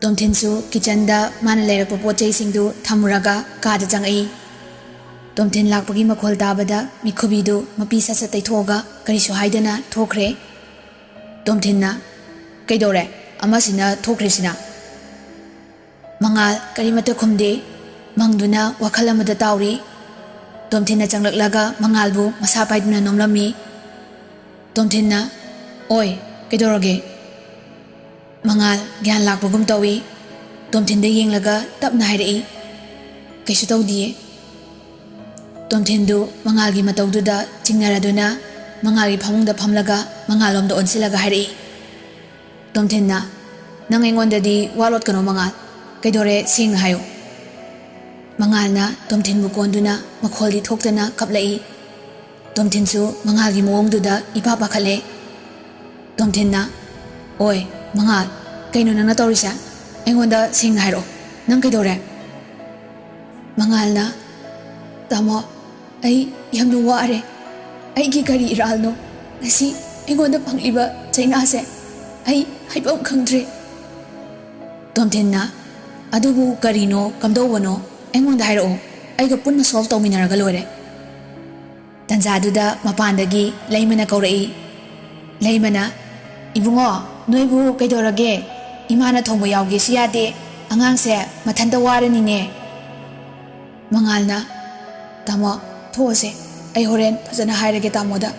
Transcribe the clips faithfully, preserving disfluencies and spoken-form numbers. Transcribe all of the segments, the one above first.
ꯇꯣꯝꯊꯤꯟꯁꯨ ꯀꯤꯆꯟꯗ ꯃꯥꯅ ꯂꯩꯔꯛꯄ ꯄꯣꯠ ꯆꯩꯁꯤꯡꯗꯨ ꯊꯝꯃꯨꯔꯒ ꯀꯥꯗ ꯆꯪꯉꯛꯏ꯫ ꯇꯣꯝꯊꯤꯟ ꯂꯥꯛꯄꯒꯤ ꯃꯈꯣꯜ ꯇꯥꯕꯗ ꯃꯤꯠꯈꯨꯕꯤꯗꯨ ꯃꯄꯤ ꯁꯠ ꯁꯠ ꯇꯩꯊꯣꯛꯑꯒ ꯀꯔꯤꯁꯨ ꯍꯥꯏꯗꯅ ꯊꯣꯛꯈ꯭ꯔꯦ꯫ ꯇꯣꯝꯊꯤꯟꯅ, "ꯀꯩꯗꯧꯔꯦ? ꯑꯃꯁꯤꯅ ꯊꯣꯛꯈ꯭ꯔꯤꯁꯤꯅ?" ꯃꯉꯥꯜ ꯀꯔꯤꯃꯠꯇ ꯈꯨꯝꯗꯦ꯫ ꯃꯪꯗꯨꯅ ꯋꯥꯈꯜ ꯑꯃꯗ ꯇꯥꯎꯔꯤ꯫ ꯇꯣꯝꯊꯤꯟꯅ ꯆꯪꯂꯛꯂꯒ ꯃꯉꯥꯜꯕꯨ ꯃꯁꯥ ꯄꯥꯏꯗꯨꯅ ꯅꯣꯝꯂꯝꯃꯤ꯫ ꯇꯣꯝꯊꯤꯟꯅ, "ꯑꯣꯏ, ꯀꯩꯗꯧꯔꯒꯦ?" ꯃꯉꯥꯜ ꯒ꯭ꯌꯥꯟ ꯂꯥꯛꯄꯒꯨꯝ ꯇꯧꯏ꯫ ꯇꯣꯝꯊꯤꯟꯗ ꯌꯦꯡꯂꯒ ꯇꯞꯅ ꯍꯥꯏꯔꯛꯏ, "ꯀꯩꯁꯨ ꯇꯧꯗꯤꯌꯦ꯫" ꯇꯣꯝꯊꯤꯟꯗꯨ ꯃꯉꯥꯜꯒꯤ ꯃꯇꯧꯗꯨꯗ ꯆꯤꯡꯅꯔꯗꯨꯅ ꯃꯉꯥꯜꯒꯤ ꯐꯃꯨꯡꯗ ꯐꯝꯂꯒ ꯃꯉꯥꯜꯂꯣꯝꯗ ꯑꯣꯟꯁꯤꯜꯂꯒ ꯍꯥꯏꯔꯛꯏ꯫ ꯇꯣꯝꯊꯤꯟꯅ, "ꯅꯪ ꯑꯩꯉꯣꯟꯗꯗꯤ ꯋꯥ ꯂꯣꯠꯀꯅꯣ ꯃꯉꯥꯜ꯫ ꯀꯩꯗꯧꯔꯦ ꯁꯦꯡꯅ ꯍꯥꯏꯌꯨ꯫" ꯃꯉꯥꯜꯅ ꯇꯣꯝꯊꯤꯟꯕꯨ ꯀꯣꯟꯗꯨꯅ ꯃꯈꯣꯜꯗꯤ ꯊꯣꯛꯇꯅ ꯀꯞꯂꯛꯏ꯫ ꯇꯣꯝꯊꯤꯟꯁꯨ ꯃꯉꯥꯜꯒꯤ ꯃꯑꯣꯡꯗꯨꯗ ꯏꯄꯥ ꯄꯥꯈꯠꯂꯦ꯫ ꯇꯣꯝꯊꯤꯟꯅ, "ꯑꯣꯏ, ꯃꯉꯥꯜ, ꯀꯩꯅꯣ ꯅꯪꯅ ꯇꯧꯔꯤꯁꯦ? ꯑꯩꯉꯣꯟꯗ ꯁꯦꯡꯅ ꯍꯥꯏꯔꯛꯑꯣ꯫ ꯅꯪ ꯀꯩꯗꯧꯔꯦ?" ꯃꯉꯥꯜꯅ, "ꯇꯥꯃꯣ, ꯑꯩ ꯌꯥꯝꯅ ꯋꯥꯔꯦ꯫ ꯑꯩꯒꯤ ꯀꯔꯤ ꯏꯔꯥꯜꯅꯣ? ꯉꯁꯤ ꯑꯩꯉꯣꯟꯗ ꯐꯪꯂꯤꯕ ꯆꯩꯅꯥꯁꯦ ꯑꯩ ꯍꯥꯏꯐꯝ ꯈꯪꯗ꯭ꯔꯦ꯫" ꯇꯣꯝꯊꯤꯟꯅ, "ꯑꯗꯨꯕꯨ ꯀꯔꯤꯅꯣ, ꯀꯝꯗꯧꯕꯅꯣ? ꯑꯩꯉꯣꯟꯗ ꯍꯥꯏꯔꯛꯑꯣ꯫ ꯑꯩꯒ ꯄꯨꯟꯅ ꯁꯣꯜꯕ ꯇꯧꯃꯤꯟꯅꯔꯒ ꯂꯣꯏꯔꯦ꯫" ꯇꯟꯖꯥꯗꯨꯗ ꯃꯄꯥꯟꯗꯒꯤ ꯂꯩꯃꯅ ꯀꯧꯔꯛꯏ꯫ ꯂꯩꯃꯅ, "ꯏꯕꯨꯡꯉꯣ, ꯅꯣꯏꯕꯨ ꯀꯩꯗꯧꯔꯒꯦ? ꯏꯃꯥꯅ ꯊꯣꯡꯕ ꯌꯥꯎꯒꯦꯁꯨ ꯌꯥꯗꯦ꯫ ꯑꯉꯥꯡꯁꯦ ꯃꯊꯟꯇ ꯋꯥꯔꯅꯤꯅꯦ꯫" ꯃꯉꯥꯜꯅ, "ꯇꯥꯃꯣ, ꯊꯣꯛꯑꯁꯦ꯫ ꯑꯩ ꯍꯣꯔꯦꯟ ꯐꯖꯅ ꯍꯥꯏꯔꯒꯦ ꯇꯥꯃꯣꯗ꯫"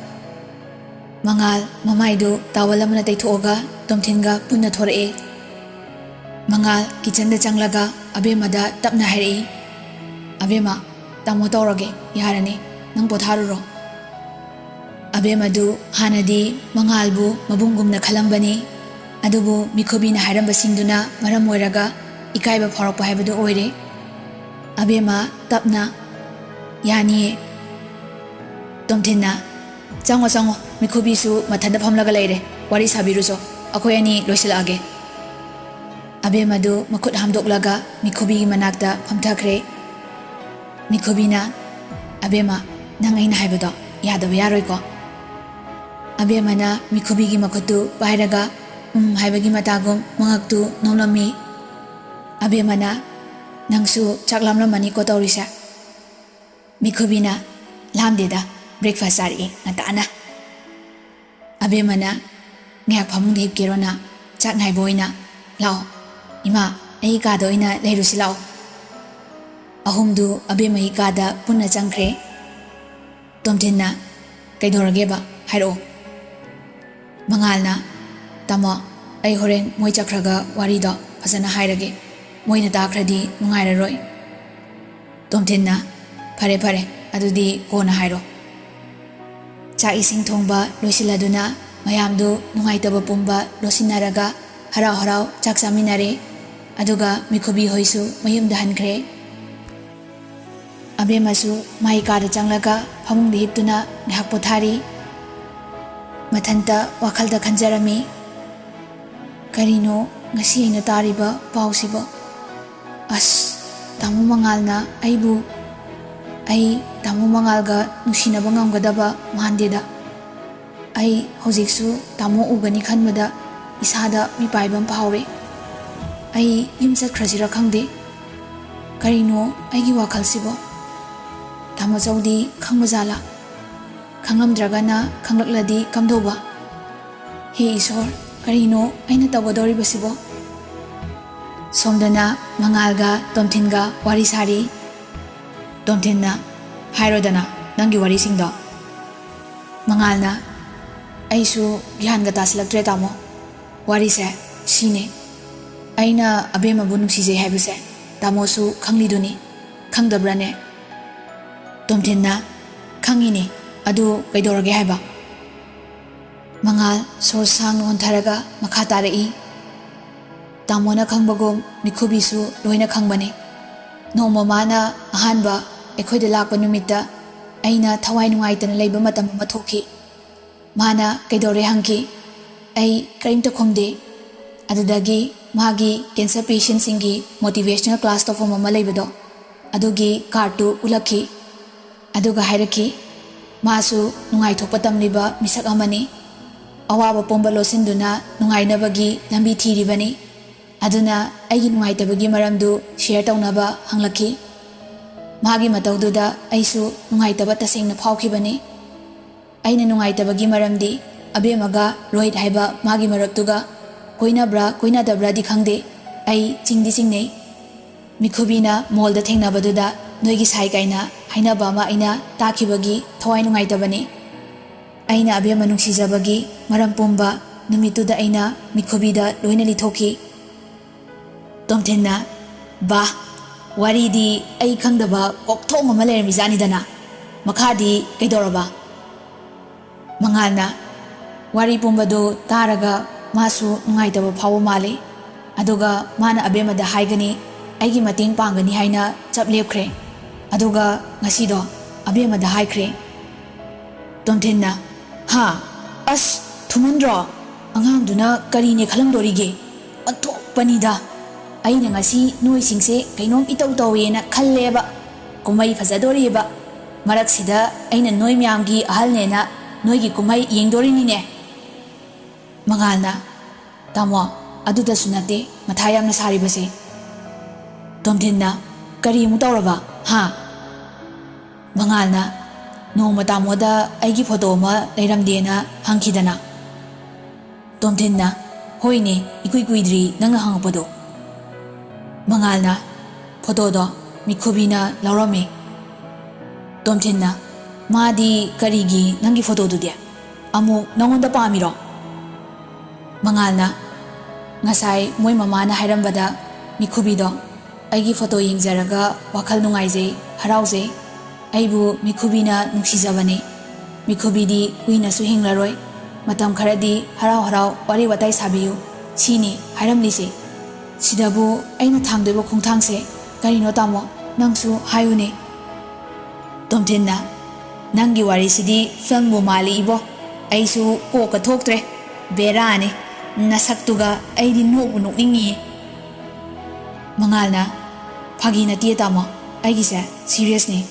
ꯃꯉꯥꯜ ꯃꯃꯥꯏꯗꯨ ꯇꯥꯋꯜ ꯑꯃꯅ ꯇꯩꯊꯣꯛꯑꯒ ꯇꯣꯝꯊꯤꯟꯒ ꯄꯨꯟꯅ ꯊꯣꯔꯛꯑꯦ꯫ ꯃꯉꯥꯜ ꯀꯤꯆꯟꯗ ꯆꯪꯂꯒ ꯑꯕꯦꯝꯃꯗ ꯇꯞꯅ ꯍꯥꯏꯔꯛꯏ, "ꯑꯕꯦꯝꯃ, ꯇꯥꯃꯣ ꯇꯧꯔꯒꯦ, ꯌꯥꯔꯅꯤ, ꯅꯪ ꯄꯣꯊꯥꯔꯨꯔꯣ꯫" ꯑꯕꯦꯝꯃꯗꯨ ꯍꯥꯟꯅꯗꯤ ꯃꯉꯥꯜꯕꯨ ꯃꯕꯨꯡꯒꯨꯝꯅ ꯈꯜꯂꯝꯕꯅꯤ, ꯑꯗꯨꯕꯨ ꯃꯤꯈꯨꯕꯤꯅ ꯍꯥꯏꯔꯝꯕꯁꯤꯡꯗꯨꯅ ꯃꯔꯝ ꯑꯣꯏꯔꯒ ꯏꯀꯥꯏꯕ ꯐꯥꯎꯔꯛꯄ ꯍꯥꯏꯕꯗꯨ ꯑꯣꯏꯔꯦ꯫ ꯑꯕꯦꯝꯃ ꯇꯞꯅ, "ꯌꯥꯅꯤꯌꯦ꯫" ꯇꯣꯝꯊꯤꯟꯅ, "ꯆꯪꯉꯣ, ꯆꯪꯉꯣ, ꯃꯤꯈꯨꯕꯤꯁꯨ ꯃꯊꯟꯇ ꯐꯝꯂꯒ ꯂꯩꯔꯦ, ꯋꯥꯔꯤ ꯁꯥꯕꯤꯔꯨꯆꯣ, ꯑꯩꯈꯣꯏ ꯑꯅꯤ ꯂꯣꯏꯁꯤꯜꯂꯛꯑꯒꯦ꯫" ꯑꯕꯦꯝꯃꯗꯨ ꯃꯈꯨꯠ ꯍꯥꯝꯗꯣꯛꯂꯒ ꯃꯤꯈꯨꯕꯤꯒꯤ ꯃꯅꯥꯛꯇ ꯐꯝꯊꯈ꯭ꯔꯦ꯫ ꯃꯤꯈꯨꯕꯤꯅ, "ꯑꯕꯦꯝꯃ, ꯅꯪ ꯑꯩꯅ ꯍꯥꯏꯕꯗꯣ ꯌꯥꯗꯕ ꯌꯥꯔꯣꯏꯀꯣ?" ꯑꯕꯦꯝꯃꯅ ꯃꯤꯈꯨꯕꯤꯒꯤ ꯃꯈꯨꯠꯇꯨ ꯄꯥꯏꯔꯒ ꯎꯝ ꯍꯥꯏꯕꯒꯤ ꯃꯇꯥꯒꯨꯝ ꯃꯉꯛꯇꯨ ꯅꯣꯝꯂꯝꯃꯤ꯫ ꯑꯕꯦꯝꯃꯅ, "ꯅꯪꯁꯨ ꯆꯥꯛ ꯂꯥꯝꯂꯝꯃꯅꯤꯀꯣ ꯇꯧꯔꯤꯁꯦ?" ꯃꯤꯈꯨꯕꯤꯅ, "ꯂꯥꯝꯗꯦꯗ, breakfast ꯆꯥꯔꯛꯑꯦ ꯉꯟꯇꯥꯅ꯫" ꯑꯕꯦꯝꯃꯅ, "ꯉꯥꯏꯍꯥꯛ ꯐꯃꯨꯡꯗ ꯍꯤꯞꯀꯦꯔꯣ ꯅꯪ? ꯆꯥꯛ ꯉꯥꯏꯕ ꯑꯣꯏꯅ꯫ ꯂꯥꯛꯑꯣ, ꯏꯃꯥ, ꯑꯩꯒꯤ ꯀꯥꯗ ꯑꯣꯏꯅ ꯂꯩꯔꯨꯁꯤ ꯂꯥꯛꯑꯣ꯫" ꯑꯍꯨꯝꯗꯨ ꯑꯕꯦꯝꯃꯒꯤ ꯀꯥꯗ ꯄꯨꯟꯅ ꯆꯪꯈ꯭ꯔꯦ꯫ ꯇꯣꯝꯊꯤꯟꯅ, "ꯀꯩꯗꯧꯔꯒꯦꯕ? ꯍꯥꯏꯔꯛꯑꯣ꯫" ꯃꯉꯥꯜꯅ, "ꯇꯥꯃꯣ, ꯑꯩ ꯍꯣꯔꯦꯟ ꯃꯣꯏ ꯆꯠꯈ꯭ꯔꯒ ꯋꯥꯔꯤꯗꯣ ꯐꯖꯅ ꯍꯥꯏꯔꯒꯦ꯫ ꯃꯣꯏꯅ ꯇꯥꯈ꯭ꯔꯗꯤ ꯅꯨꯡꯉꯥꯏꯔꯔꯣꯏ꯫" ꯇꯣꯝꯊꯤꯟꯅ, "ꯐꯔꯦ ꯐꯔꯦ, ꯑꯗꯨꯗꯤ ꯀꯣꯟꯅ ꯍꯥꯏꯔꯣ꯫" ꯆꯥꯛ ꯏꯁꯤꯡ ꯊꯣꯡꯕ ꯂꯣꯏꯁꯤꯜꯂꯗꯨꯅ ꯃꯌꯥꯝꯗꯨ ꯅꯨꯡꯉꯥꯏꯇꯕ ꯄꯨꯝꯕ ꯂꯣꯠꯁꯤꯟꯅꯔꯒ ꯍꯔꯥꯎ ꯍꯔꯥꯎ ꯆꯥꯛ ꯆꯥꯃꯤꯟꯅꯔꯦ꯫ ꯑꯗꯨꯒ ꯃꯤꯈꯨꯕꯤ ꯍꯣꯏꯁꯨ ꯃꯌꯨꯝꯗ ꯍꯟꯈ꯭ꯔꯦ꯫ ꯑꯕꯦꯝꯃꯁꯨ ꯃꯥꯏ ꯀꯥꯗ ꯆꯪꯂꯒ ꯐꯃꯨꯡꯗ ꯍꯤꯞꯇꯨꯅ ꯉꯥꯏꯍꯥꯛ ꯄꯣꯊꯥꯔꯤ꯫ ꯃꯊꯟꯇ ꯋꯥꯈꯜꯗ ꯈꯟꯖꯔꯝꯃꯤ, "ꯀꯔꯤꯅꯣ ꯉꯁꯤ ꯑꯩꯅ ꯇꯥꯔꯤꯕ ꯄꯥꯎꯁꯤꯕꯣ? ꯑꯁ, ꯇꯥꯃꯣ ꯃꯉꯥꯜꯅ ꯑꯩꯕꯨ, ꯑꯩ ꯇꯥꯃꯣ ꯃꯉꯥꯜꯒ ꯅꯨꯡꯁꯤꯅꯕ ꯉꯝꯒꯗꯕ ꯃꯥꯟꯗꯦꯗ꯫ ꯑꯩ ꯍꯧꯖꯤꯛꯁꯨ ꯇꯥꯃꯣ ꯎꯒꯅꯤ ꯈꯟꯕꯗ ꯏꯁꯥꯗ ꯃꯤꯄꯥꯏꯕ ꯑꯃ ꯐꯥꯎꯔꯦ꯫ ꯑꯩ ꯌꯨꯝ ꯆꯠꯈ꯭ꯔꯁꯤꯔ ꯈꯪꯗꯦ꯫ ꯀꯔꯤꯅꯣ ꯑꯩꯒꯤ ꯋꯥꯈꯜꯁꯤꯕꯣ? ꯇꯥꯃꯣ ꯆꯧꯗꯤ ꯈꯪꯕ ꯖꯥꯠꯂꯥ? ꯈꯪꯉꯝꯗ꯭ꯔꯒꯅ ꯈꯪꯂꯛꯂꯗꯤ ꯀꯝꯗꯧꯕ? ꯍꯦ ꯏꯁꯣꯔ, ꯀꯔꯤꯅꯣ ꯑꯩꯅ ꯇꯧꯒꯗꯧꯔꯤꯕꯁꯤꯕꯣ?" ꯁꯣꯝꯗꯅ ꯃꯉꯥꯜꯒ ꯇꯣꯝꯊꯤꯟꯒ ꯋꯥꯔꯤ ꯁꯥꯔꯤ꯫ ꯇꯣꯝꯊꯤꯟꯅ, "ꯍꯥꯏꯔꯣꯗꯅ ꯅꯪꯒꯤ ꯋꯥꯔꯤꯁꯤꯡꯗꯣ꯫" ꯃꯉꯥꯜꯅ, "ꯑꯩꯁꯨ ꯒ꯭ꯌꯥꯟꯒ ꯇꯥꯁꯤꯜꯂꯛꯇ꯭ꯔꯦ ꯇꯥꯃꯣ꯫ ꯋꯥꯔꯤꯁꯦ ꯁꯤꯅꯦ, ꯑꯩꯅ ꯑꯕꯦꯝꯃꯕꯨ ꯅꯨꯡꯁꯤꯖꯩ ꯍꯥꯏꯕꯁꯦ ꯇꯥꯃꯣꯁꯨ ꯈꯪꯂꯤꯗꯨꯅꯤ, ꯈꯪꯗꯕ꯭ꯔꯥꯅꯦ?" ꯇꯣꯝꯊꯤꯟꯅ, "ꯈꯪꯉꯤꯅꯦ, ꯑꯗꯨ ꯀꯩꯗꯧꯔꯒꯦ ꯍꯥꯏꯕ?" ꯃꯉꯥꯜ ꯁꯣꯔ ꯁꯥꯡꯅ ꯍꯣꯟꯊꯔꯒ ꯃꯈꯥ ꯇꯥꯔꯛꯏ, "ꯇꯥꯃꯣꯅ ꯈꯪꯕꯒꯨꯝ ꯃꯤꯈꯨꯕꯤꯁꯨ ꯂꯣꯏꯅ ꯈꯪꯕꯅꯤ꯫ ꯅꯣꯡꯃ ꯃꯥꯅ ꯑꯍꯥꯟꯕ ꯑꯩꯈꯣꯏꯗ ꯂꯥꯛꯄ ꯅꯨꯃꯤꯠꯇ ꯑꯩꯅ ꯊꯋꯥꯏ ꯅꯨꯡꯉꯥꯏꯇꯅ ꯂꯩꯕ ꯃꯇꯝ ꯑꯃ ꯊꯣꯛꯈꯤ꯫ ꯃꯥꯅ ꯀꯩꯗꯧꯔꯦ ꯍꯪꯈꯤ꯫ ꯑꯩ ꯀꯔꯤꯝꯇ ꯈꯨꯝꯗꯦ꯫ ꯑꯗꯨꯗꯒꯤ ꯃꯥꯒꯤ cancer patientꯁꯤꯡꯒꯤ motivational class ꯇꯧꯐꯝ ꯑꯃ ꯂꯩꯕꯗꯣ, ꯑꯗꯨꯒꯤ cardꯇꯨ ꯎꯠꯂꯛꯈꯤ꯫ ꯑꯗꯨꯒ ꯍꯥꯏꯔꯛꯈꯤ, ꯃꯥꯁꯨ ꯅꯨꯡꯉꯥꯏꯊꯣꯛꯄ ꯇꯝꯂꯤꯕ ꯃꯤꯁꯛ ꯑꯃꯅꯤ꯫ ꯑꯋꯥꯕ ꯄꯨꯝꯕ ꯂꯣꯠꯁꯤꯟꯗꯨꯅ ꯅꯨꯡꯉꯥꯏꯅꯕꯒꯤ ꯂꯝꯕꯤ ꯊꯤꯔꯤꯕꯅꯤ꯫ ꯑꯗꯨꯅ ꯑꯩꯒꯤ ꯅꯨꯡꯉꯥꯏꯇꯕꯒꯤ ꯃꯔꯝꯗꯨ ꯁꯤꯌꯔ ꯇꯧꯅꯕ ꯍꯪꯂꯛꯈꯤ꯫ ꯃꯥꯒꯤ ꯃꯇꯧꯗꯨꯗ ꯑꯩꯁꯨ ꯅꯨꯡꯉꯥꯏꯇꯕ ꯇꯁꯦꯡꯅ ꯐꯥꯎꯈꯤꯕꯅꯤ꯫ ꯑꯩꯅ ꯅꯨꯡꯉꯥꯏꯇꯕꯒꯤ ꯃꯔꯝꯗꯤ ꯑꯕꯦꯝꯃꯒ ꯔꯣꯍꯤꯠ ꯍꯥꯏꯕ ꯃꯥꯒꯤ ꯃꯔꯨꯞꯇꯨꯒ ꯀꯣꯏꯅꯕ꯭ꯔꯥ ꯀꯣꯏꯅꯗꯕ꯭ꯔꯥꯗꯤ ꯈꯪꯗꯦ, ꯑꯩ ꯆꯤꯡꯗꯤ ꯆꯤꯡꯅꯩ꯫ ꯃꯤꯈꯨꯕꯤꯅ ꯃꯣꯜꯗ ꯊꯦꯡꯅꯕꯗꯨꯗ ꯅꯣꯏꯒꯤ ꯁꯥꯏ ꯀꯥꯏꯅ ꯍꯥꯏꯅꯕ ꯑꯃ ꯑꯩꯅ ꯇꯥꯈꯤꯕꯒꯤ ꯊꯋꯥꯏ ꯅꯨꯡꯉꯥꯏꯇꯕꯅꯤ꯫ ꯑꯩꯅ ꯑꯕꯦꯝꯃ ꯅꯨꯡꯁꯤꯖꯕꯒꯤ ꯃꯔꯝ ꯄꯨꯝꯕ ꯅꯨꯃꯤꯠꯇꯨꯗ ꯑꯩꯅ ꯃꯤꯈꯨꯕꯤꯗ ꯂꯣꯏꯅ ꯂꯤꯊꯣꯛꯈꯤ꯫ ꯇꯣꯝꯊꯤꯟꯅ, "ꯕꯥ, ꯋꯥꯔꯤꯗꯤ ꯑꯩ ꯈꯪꯗꯕ ꯀꯣꯛꯊꯣꯡ ꯑꯃ ꯂꯩꯔꯝꯃꯤꯖꯥꯠꯅꯤꯗꯅ꯫ ꯃꯈꯥꯗꯤ ꯀꯩꯗꯧꯔꯕ?" ꯃꯉꯥꯜꯅ, ꯋꯥꯔꯤ ꯄꯨꯝꯕꯗꯨ ꯇꯥꯔꯒ ꯃꯥꯁꯨ ꯅꯨꯡꯉꯥꯏꯇꯕ ꯐꯥꯎꯕ ꯃꯥꯜꯂꯤ꯫ ꯑꯗꯨꯒ ꯃꯥꯅ ꯑꯕꯦꯝꯃꯗ ꯍꯥꯏꯒꯅꯤ, ꯑꯩꯒꯤ ꯃꯇꯦꯡ ꯄꯥꯡꯒꯅꯤ ꯍꯥꯏꯅ ꯆꯞ ꯂꯦꯞꯈ꯭ꯔꯦ꯫ ꯑꯗꯨꯒ ꯉꯁꯤꯗꯣ ꯑꯕꯦꯝꯃꯗ ꯍꯥꯏꯈ꯭ꯔꯦ꯫ ꯇꯣꯝꯊꯤꯟꯅ, "ꯍꯥ? ꯑꯁ, ꯊꯨꯃꯟꯗ꯭ꯔꯣ? ꯑꯉꯥꯡꯗꯨꯅ ꯀꯔꯤꯅꯦ ꯈꯜꯂꯝꯗꯣꯔꯤꯒꯦ? ꯑꯣꯟꯊꯣꯛꯄꯅꯤꯗ꯫ ꯑꯩꯅ ꯉꯁꯤ ꯅꯣꯏꯁꯤꯡꯁꯦ ꯀꯩꯅꯣꯝ ꯏꯇꯧ ꯇꯧꯋꯦꯅ ꯈꯜꯂꯦꯕ꯫ ꯀꯨꯝꯍꯩ ꯐꯖꯗꯣꯔꯤꯕ꯫ ꯃꯔꯛꯁꯤꯗ ꯑꯩꯅ ꯅꯣꯏ ꯃꯌꯥꯝꯒꯤ ꯑꯍꯜꯅꯦꯅ ꯅꯣꯏꯒꯤ ꯀꯨꯝꯍꯩ ꯌꯦꯡꯗꯣꯔꯤꯅꯤꯅꯦ꯫" ꯃꯉꯥꯜꯅ, "ꯇꯥꯃꯣ, ꯑꯗꯨꯗꯁꯨ ꯅꯠꯇꯦ ꯃꯊꯥ ꯌꯥꯝꯅ ꯁꯥꯔꯤꯕꯁꯦ꯫" ꯇꯣꯝꯊꯤꯟꯅ, "ꯀꯔꯤ ꯑꯃꯨꯛ ꯇꯧꯔꯕ? ꯍꯥ?" ꯃꯉꯥꯜꯅ, "ꯅꯣꯡꯃ ꯇꯥꯃꯣꯗ ꯑꯩꯒꯤ ꯐꯣꯇꯣ ꯑꯃ ꯂꯩꯔꯝꯗꯦꯅ ꯍꯪꯈꯤꯗꯅ?" ꯇꯣꯝꯊꯤꯟꯅ, "ꯍꯣꯏꯅꯦ, ꯏꯀꯨꯏ ꯀꯨꯏꯗ꯭ꯔꯤ ꯅꯪꯅ ꯍꯪꯉꯛꯄꯗꯣ꯫" ꯃꯉꯥꯜꯅ, "ꯐꯣꯇꯣꯗꯣ ꯃꯤꯈꯨꯕꯤꯅ ꯂꯧꯔꯝꯃꯦ꯫" ꯇꯣꯝꯊꯤꯟꯅ, "ꯃꯥꯗꯤ ꯀꯔꯤꯒꯤ ꯅꯪꯒꯤ ꯐꯣꯇꯣꯗꯨꯗꯤ? ꯑꯃꯨꯛ ꯅꯪꯉꯣꯟꯗ ꯄꯥꯝꯃꯤꯔꯣ?" ꯃꯉꯥꯜꯅ, "ꯉꯁꯥꯏ ꯃꯣꯏ ꯃꯃꯥꯅ ꯍꯥꯏꯔꯝꯕꯗ ꯃꯤꯈꯨꯕꯤꯗꯣ ꯑꯩꯒꯤ ꯐꯣꯇꯣ ꯌꯦꯡꯖꯔꯒ ꯋꯥꯈꯜ ꯅꯨꯡꯉꯥꯏꯖꯩ, ꯍꯔꯥꯎꯖꯩ꯫ ꯑꯩꯕꯨ ꯃꯤꯈꯨꯕꯤꯅ ꯅꯨꯡꯁꯤꯖꯕꯅꯤ꯫ ꯃꯤꯈꯨꯕꯤꯗꯤ ꯀꯨꯏꯅꯁꯨ ꯍꯤꯡꯂꯔꯣꯏ꯫ ꯃꯇꯝ ꯈꯔꯗꯤ ꯍꯔꯥꯎ ꯍꯔꯥꯎ ꯋꯥꯔꯤ ꯋꯥꯇꯥꯏ ꯁꯥꯕꯤꯌꯨ, ꯁꯤꯅꯤ ꯍꯥꯏꯔꯝꯂꯤꯁꯦ꯫ ꯁꯤꯗꯕꯨ ꯑꯩꯅ ꯊꯥꯡꯗꯣꯏꯕ ꯈꯣꯡꯊꯥꯡꯁꯦ ꯀꯔꯤꯅꯣ ꯇꯥꯃꯣ? ꯅꯪꯁꯨ ꯍꯥꯏꯌꯨꯅꯦ꯫" ꯇꯣꯝꯊꯤꯟꯅ, "ꯅꯪꯒꯤ ꯋꯥꯔꯤꯁꯤꯗꯤ ꯐꯤꯂꯝꯕꯨ ꯃꯥꯜꯂꯤ ꯏꯕꯣ꯫ ꯑꯩꯁꯨ ꯀꯣꯛꯀ ꯊꯣꯛꯇ꯭ꯔꯦ꯫ ꯕꯦꯔꯥꯅꯤ꯫ ꯅꯁꯛꯇꯨꯒ ꯑꯩꯗꯤ ꯅꯣꯛꯄꯨ ꯅꯣꯛꯅꯤꯡꯉꯤꯌꯦ꯫" ꯃꯉꯥꯜꯅ, "ꯐꯥꯒꯤ ꯅꯠꯇꯦ ꯇꯥꯃꯣ, ꯑꯩꯒꯤꯁꯦ ꯁꯤꯔꯤꯌꯁꯅꯤ꯫"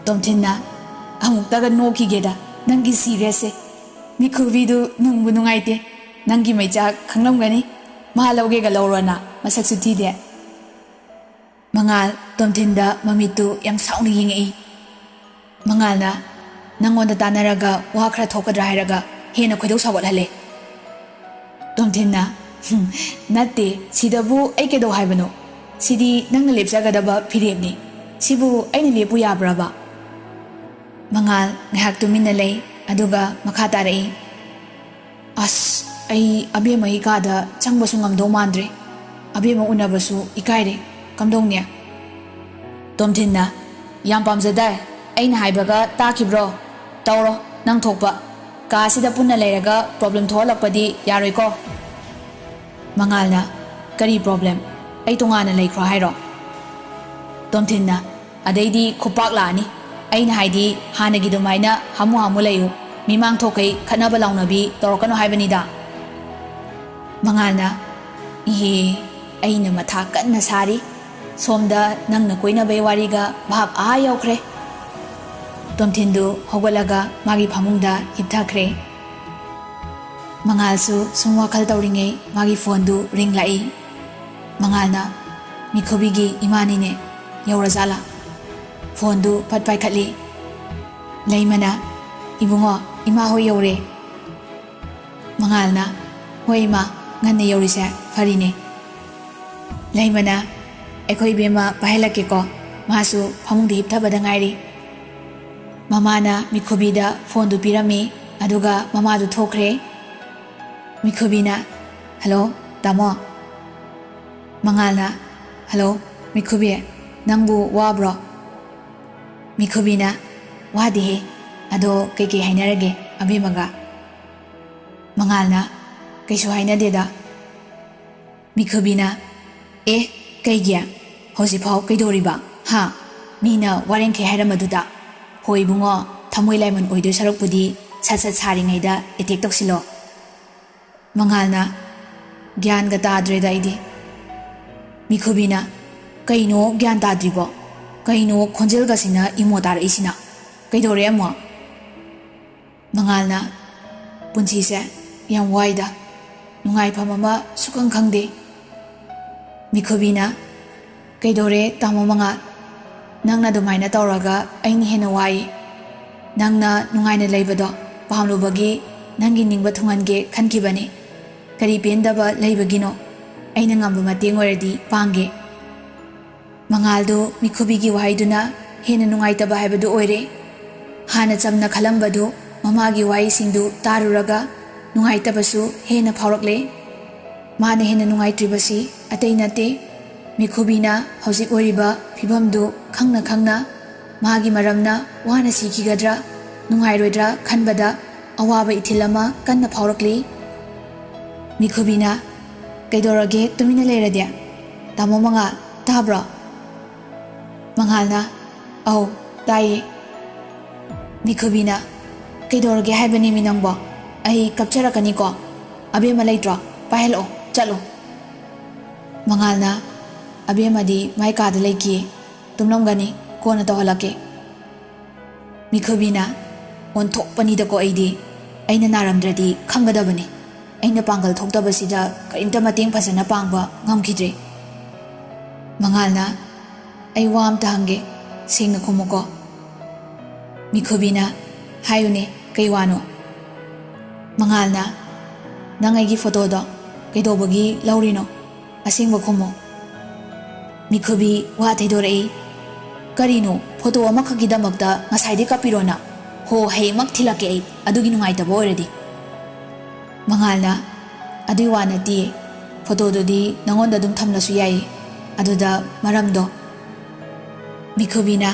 ꯇꯣꯝꯊꯤꯟꯅ, "ꯑꯃꯨꯛꯇꯒ ꯅꯣꯛꯈꯤꯒꯦꯗ ꯅꯪꯒꯤ ꯁꯤꯔꯤꯌꯁꯁꯦ꯫ ꯃꯤꯈꯨꯕꯤꯗꯨ ꯅꯨꯡꯕꯨ ꯅꯨꯡꯉꯥꯏꯇꯦ꯫ ꯅꯪꯒꯤ ꯃꯩꯆꯥꯛ ꯈꯪꯂꯝꯒꯅꯤ꯫ ꯃꯥ ꯂꯧꯒꯦꯒ ꯂꯧꯔꯣꯅ, ꯃꯁꯛꯁꯨ ꯊꯤꯗꯦ꯫ ꯃꯉꯥꯜ ꯇꯣꯝꯊꯤꯟꯗ ꯃꯃꯤꯠꯇꯨ ꯌꯥꯝ ꯁꯥꯎꯅ ꯌꯦꯡꯉꯛꯏ꯫ ꯃꯉꯥꯜꯅ, "ꯅꯪꯉꯣꯟꯗ ꯇꯥꯟꯅꯔꯒ ꯋꯥ ꯈꯔ ꯊꯣꯛꯀꯗ꯭ꯔꯥ ꯍꯥꯏꯔꯒ ꯍꯦꯟꯅ ꯈꯣꯏꯗꯧ ꯁꯥꯎꯒꯠꯍꯜꯂꯦ꯫" ꯇꯣꯝꯊꯤꯟꯅ, "ꯍꯨꯝ, ꯅꯠꯇꯦ, ꯁꯤꯗꯕꯨ ꯑꯩ ꯀꯩꯗꯧ ꯍꯥꯏꯕꯅꯣ? ꯁꯤꯗꯤ ꯅꯪꯅ ꯂꯦꯞꯆꯒꯗꯕ ꯐꯤꯔꯦꯞꯅꯤ꯫ ꯁꯤꯕꯨ ꯑꯩꯅ ꯂꯦꯞꯄꯨ ꯌꯥꯕ꯭ꯔꯕ?" ꯃꯉꯥꯜ ꯉꯥꯏꯍꯥꯛ ꯇꯨꯃꯤꯟꯅ ꯂꯩ, ꯑꯗꯨꯒ ꯃꯈꯥ ꯇꯥꯔꯛꯏ, "ꯑꯁ, ꯑꯩ ꯑꯕꯦꯝꯃꯒꯤ ꯀꯥꯗ ꯆꯪꯕꯁꯨ ꯉꯝꯗꯧ ꯃꯥꯟꯗ꯭ꯔꯦ꯫ ꯑꯕꯦꯝꯃ ꯎꯅꯕꯁꯨ ꯏꯀꯥꯏꯔꯦ꯫ ꯀꯝꯗꯧꯅꯤ?" ꯇꯣꯝꯊꯤꯟꯅ, "ꯌꯥꯝ ꯄꯥꯝꯖꯗꯥꯏ? ꯑꯩꯅ ꯍꯥꯏꯕꯒ ꯇꯥꯈꯤꯕ꯭ꯔꯣ? ꯇꯧꯔꯣ ꯅꯪ ꯊꯣꯛꯄ꯫ ꯀꯥ ꯑꯁꯤꯗ ꯄꯨꯟꯅ ꯂꯩꯔꯒ ꯄ꯭ꯔꯣꯕ꯭ꯂꯦꯝ ꯊꯣꯛꯍꯜꯂꯛꯄꯗꯤ ꯌꯥꯔꯣꯏꯀꯣ꯫" ꯃꯉꯥꯜꯅ, "ꯀꯔꯤ ꯄ꯭ꯔꯣꯕ꯭ꯂꯦꯝ? ꯑꯩ ꯇꯣꯉꯥꯟꯅ ꯂꯩꯈ꯭ꯔꯣ ꯍꯥꯏꯔꯣ?" ꯇꯣꯝꯊꯤꯟꯅ, "ꯑꯗꯩꯗꯤ ꯈꯨꯄꯥꯛ ꯂꯥꯛꯑꯅꯤ꯫ ꯑꯩꯅ ꯍꯥꯏꯗꯤ ꯍꯥꯟꯅꯒꯤ ꯑꯗꯨꯃꯥꯏꯅ ꯍꯥꯃꯨ ꯍꯥꯃꯨ ꯂꯩꯌꯨ, ꯃꯤꯃꯥꯡ ꯊꯣꯛꯈꯩ ꯈꯠꯅꯕ ꯂꯥꯎꯅꯕꯤ ꯇꯧꯔꯛꯀꯅꯨ ꯍꯥꯏꯕꯅꯤꯗ꯫" ꯃꯉꯥꯜꯅ, "ꯏꯍꯦ, ꯑꯩꯅ ꯃꯊꯥ ꯀꯟꯅ ꯁꯥꯔꯤ, ꯁꯣꯝꯗ ꯅꯪꯅ ꯀꯣꯏꯅꯕꯩ ꯋꯥꯔꯤꯒ ꯚꯥꯞ ꯑꯥ ꯌꯧꯈ꯭ꯔꯦ꯫" ꯇꯣꯝꯊꯤꯟꯗꯨ ꯍꯧꯒꯠꯂꯒ ꯃꯥꯒꯤ ꯐꯃꯨꯡꯗ ꯍꯤꯞꯊꯈ꯭ꯔꯦ꯫ ꯃꯉꯥꯜꯁꯨ ꯁꯨꯝ ꯋꯥꯈꯜ ꯇꯧꯔꯤꯉꯩ ꯃꯥꯒꯤ ꯐꯣꯟꯗꯨ ꯔꯤꯡ ꯂꯥꯛꯏ꯫ ꯃꯉꯥꯜꯅ, "ꯃꯤꯈꯨꯕꯤꯒꯤ ꯏꯃꯥꯅꯤꯅꯦ, ꯌꯧꯔꯖꯥꯠꯂꯥ?" ꯐꯣꯟꯗꯨ ꯐꯠ ꯄꯥꯏꯈꯠꯂꯤ꯫ ꯂꯩꯃꯅ, "ꯏꯕꯨꯡꯉꯣ, ꯏꯃꯥ ꯍꯣꯏ ꯌꯧꯔꯦ꯫" ꯃꯉꯥꯜꯅ, "ꯍꯣꯏ ꯏꯃꯥ, ꯉꯟꯅ ꯌꯧꯔꯤꯁꯦ ꯐꯔꯤꯅꯦ꯫" ꯂꯩꯃꯅ, "ꯑꯩꯈꯣꯏ ꯏꯕꯦꯝꯃ ꯄꯥꯏꯍꯜꯂꯛꯀꯦꯀꯣ, ꯃꯥꯁꯨ ꯐꯃꯨꯡꯗ ꯍꯤꯞꯊꯕꯗ ꯉꯥꯏꯔꯤ꯫" ꯃꯃꯥꯅ ꯃꯤꯈꯨꯕꯤꯗ ꯐꯣꯟꯗꯨ ꯄꯤꯔꯝꯃꯤ, ꯑꯗꯨꯒ ꯃꯃꯥꯗꯨ ꯊꯣꯛꯈ꯭ꯔꯦ꯫ ꯃꯤꯈꯨꯕꯤꯅ, "ꯍꯜꯂꯣ, ꯇꯥꯃꯣ꯫" ꯃꯉꯥꯜꯅ, "ꯍꯜꯂꯣ, ꯃꯤꯈꯨꯕꯤ, ꯅꯪꯕꯨ ꯋꯥꯕ꯭ꯔꯣ?" ꯃꯤꯈꯨꯕꯤꯅ, "ꯋꯥꯗꯦꯍꯦ, ꯑꯗꯣ ꯀꯩꯀꯩ ꯍꯥꯏꯅꯔꯒꯦ ꯑꯕꯦꯝꯃꯒ?" ꯃꯉꯥꯜꯅ, "ꯀꯩꯁꯨ ꯍꯥꯏꯅꯗꯦꯗ꯫" ꯃꯤꯈꯨꯕꯤꯅ, "ꯑꯦ, ꯀꯩꯒꯤ? ꯍꯧꯖꯤꯛꯐꯥꯎ ꯀꯩꯗꯧꯔꯤꯕ? ꯍꯥ? ꯃꯤꯅ ꯋꯥꯔꯦꯡꯈꯩ ꯍꯥꯏꯔꯝꯕꯗꯨꯗ? ꯍꯣꯏ ꯏꯕꯨꯡꯉꯣ, ꯊꯃꯣꯏ ꯂꯥꯏꯃꯟ ꯑꯣꯏꯗꯣꯏ ꯁꯔꯨꯛꯄꯨꯗꯤ ꯁꯠ ꯁꯠ ꯁꯥꯔꯤꯉꯩꯗ ꯑꯦꯇꯦꯛ ꯇꯧꯁꯤꯜꯂꯣ꯫" ꯃꯉꯥꯜꯅ, "ꯒ꯭ꯌꯥꯟꯒ ꯇꯥꯗ꯭ꯔꯦꯗ ꯑꯩꯗꯤ꯫" ꯃꯤꯈꯨꯕꯤꯅ, "ꯀꯩꯅꯣ ꯒ꯭ꯌꯥꯟ ꯇꯥꯗ꯭ꯔꯤꯕꯣ? ꯀꯩꯅꯣ ꯈꯣꯟꯖꯦꯜꯒꯁꯤꯅ ꯏꯃꯣ ꯇꯥꯔꯛꯏꯁꯤꯅ? ꯀꯩꯗꯧꯔꯦ ꯑꯃꯨꯛ?" ꯃꯉꯥꯜꯅ, "ꯄꯨꯟꯁꯤꯁꯦ ꯌꯥꯝ ꯋꯥꯏꯗ꯫ ꯅꯨꯡꯉꯥꯏꯐꯝ ꯑꯃ ꯁꯨꯈꯪ ꯈꯪꯗꯦ꯫ ꯃꯤꯈꯨꯕꯤꯅ, "ꯀꯩꯗꯧꯔꯦ ꯇꯥꯃꯣ ꯃꯉꯥꯜ? ꯅꯪꯅ ꯑꯗꯨꯃꯥꯏꯅ ꯇꯧꯔꯒ ꯑꯩꯅ ꯍꯦꯟꯅ ꯋꯥꯏ꯫ ꯅꯪꯅ ꯅꯨꯡꯉꯥꯏꯅ ꯂꯩꯕꯗꯣ ꯄꯥꯝꯂꯨꯕꯒꯤ ꯅꯪꯒꯤ ꯅꯤꯡꯕ ꯊꯨꯡꯍꯟꯒꯦ ꯈꯟꯈꯤꯕꯅꯤ꯫ ꯀꯔꯤ ꯄꯦꯟꯗꯕ ꯂꯩꯕꯒꯤꯅꯣ? ꯑꯩꯅ ꯉꯝꯕ ꯃꯇꯦꯡ ꯑꯣꯏꯔꯗꯤ ꯄꯥꯡꯒꯦ꯫" ꯃꯉꯥꯜꯗꯨ ꯃꯤꯈꯨꯕꯤꯒꯤ ꯋꯥꯍꯩꯗꯨꯅ ꯍꯦꯟꯅ ꯅꯨꯡꯉꯥꯏꯇꯕ ꯍꯥꯏꯕꯗꯨ ꯑꯣꯏꯔꯦ꯫ ꯍꯥꯟꯅ ꯆꯝꯅ ꯈꯜꯂꯝꯕꯗꯨ ꯃꯃꯥꯒꯤ ꯋꯥꯍꯩꯁꯤꯡꯗꯨ ꯇꯥꯔꯨꯔꯒ ꯅꯨꯡꯉꯥꯏꯇꯕꯁꯨ ꯍꯦꯟꯅ ꯐꯥꯎꯔꯛꯂꯦ꯫ ꯃꯥꯅ ꯍꯦꯟꯅ ꯅꯨꯡꯉꯥꯏꯇ꯭ꯔꯤꯕꯁꯤ ꯑꯇꯩ ꯅꯠꯇꯦ꯫ ꯃꯤꯈꯨꯕꯤꯅ ꯍꯧꯖꯤꯛ ꯑꯣꯏꯔꯤꯕ ꯐꯤꯕꯝꯗꯨ ꯈꯪꯅ ꯈꯪꯅ ꯃꯥꯒꯤ ꯃꯔꯝꯅ ꯋꯥꯅ ꯁꯤꯈꯤꯒꯗ꯭ꯔꯥ, ꯅꯨꯡꯉꯥꯏꯔꯣꯏꯗ꯭ꯔꯥ ꯈꯟꯕꯗ ꯑꯋꯥꯕ ꯏꯊꯤꯜ ꯑꯃ ꯀꯟꯅ ꯐꯥꯎꯔꯛꯂꯤ꯫ ꯃꯤꯈꯨꯕꯤꯅ, "ꯀꯩꯗꯧꯔꯒꯦ ꯇꯨꯃꯤꯟꯅ ꯂꯩꯔꯗꯤ? ꯇꯥꯃꯣ ꯃꯉꯥꯜ, ꯇꯥꯕ꯭ꯔꯣ?" ꯃꯉꯥꯜꯅ, "ꯑꯧ, ꯇꯥꯏꯌꯦ꯫" ꯃꯤꯈꯨꯕꯤꯅ, "ꯀꯩꯗꯧꯔꯒꯦ ꯍꯥꯏꯕꯅꯦꯃꯤ ꯅꯪꯕꯣ? ꯑꯩ ꯀꯞꯆꯔꯛꯀꯅꯤꯀꯣ꯫ ꯑꯕꯦꯝꯃ ꯂꯩꯇ꯭ꯔꯣ? ꯄꯥꯏꯍꯜꯂꯛꯑꯣ, ꯆꯠꯂꯣ꯫" ꯃꯉꯥꯜꯅ, "ꯑꯕꯦꯝꯃꯗꯤ ꯃꯥꯏ ꯀꯥꯗ ꯂꯩꯈꯤꯌꯦ, ꯇꯨꯝꯂꯝꯒꯅꯤ, ꯀꯣꯟꯅ ꯇꯧꯍꯜꯂꯛꯀꯦ꯫" ꯃꯤꯈꯨꯕꯤꯅ, "ꯑꯣꯟꯊꯣꯛꯄꯅꯤꯗꯀꯣ ꯑꯩꯗꯤ꯫ ꯑꯩꯅ ꯅꯥꯔꯝꯗ꯭ꯔꯗꯤ ꯈꯪꯒꯗꯕꯅꯤ꯫ ꯑꯩꯅ ꯄꯥꯡꯒꯜ ꯊꯣꯛꯇꯕꯁꯤꯗ ꯀꯔꯤꯝꯇ ꯃꯇꯦꯡ ꯐꯖꯅ ꯄꯥꯡꯕ ꯉꯝꯈꯤꯗ꯭ꯔꯦ꯫" ꯃꯉꯥꯜꯅ, "ꯑꯩ ꯋꯥ ꯑꯝꯇ ꯍꯪꯒꯦ, ꯁꯦꯡꯅ ꯈꯨꯝꯃꯨꯀꯣ꯫" ꯃꯤꯈꯨꯕꯤꯅ, "ꯍꯥꯏꯌꯨꯅꯦ, ꯀꯩ ꯋꯥꯅꯣ?" ꯃꯉꯥꯜꯅ, "ꯅꯪ ꯑꯩꯒꯤ ꯐꯣꯇꯣꯗꯣ ꯀꯩꯗꯧꯕꯒꯤ ꯂꯧꯔꯤꯅꯣ? ꯑꯁꯦꯡꯕ ꯈꯨꯝꯃꯣ꯫" ꯃꯤꯈꯨꯕꯤ ꯋꯥ ꯊꯩꯗꯣꯔꯛꯏ꯫ "ꯀꯔꯤꯅꯣ, ꯐꯣꯇꯣ ꯑꯃꯈꯛꯀꯤꯗꯃꯛꯇ ꯉꯁꯥꯏꯗꯤ ꯀꯞꯄꯤꯔꯣ ꯅꯪ? ꯍꯣ, ꯍꯌꯦꯡꯃꯛ ꯊꯤꯜꯂꯛꯀꯦ ꯑꯩ, ꯑꯗꯨꯒꯤ ꯅꯨꯡꯉꯥꯏꯇꯕ ꯑꯣꯏꯔꯗꯤ꯫" ꯃꯉꯥꯜꯅ, "ꯑꯗꯨꯏ ꯋꯥ ꯅꯠꯇꯤꯌꯦ, ꯐꯣꯇꯣꯗꯨꯗꯤ ꯅꯉꯣꯟꯗ ꯑꯗꯨꯝ ꯊꯝꯂꯁꯨ ꯌꯥꯏꯌꯦ꯫ ꯑꯗꯨꯗ ꯃꯔꯝꯗꯣ꯫" ꯃꯤꯈꯨꯕꯤꯅ,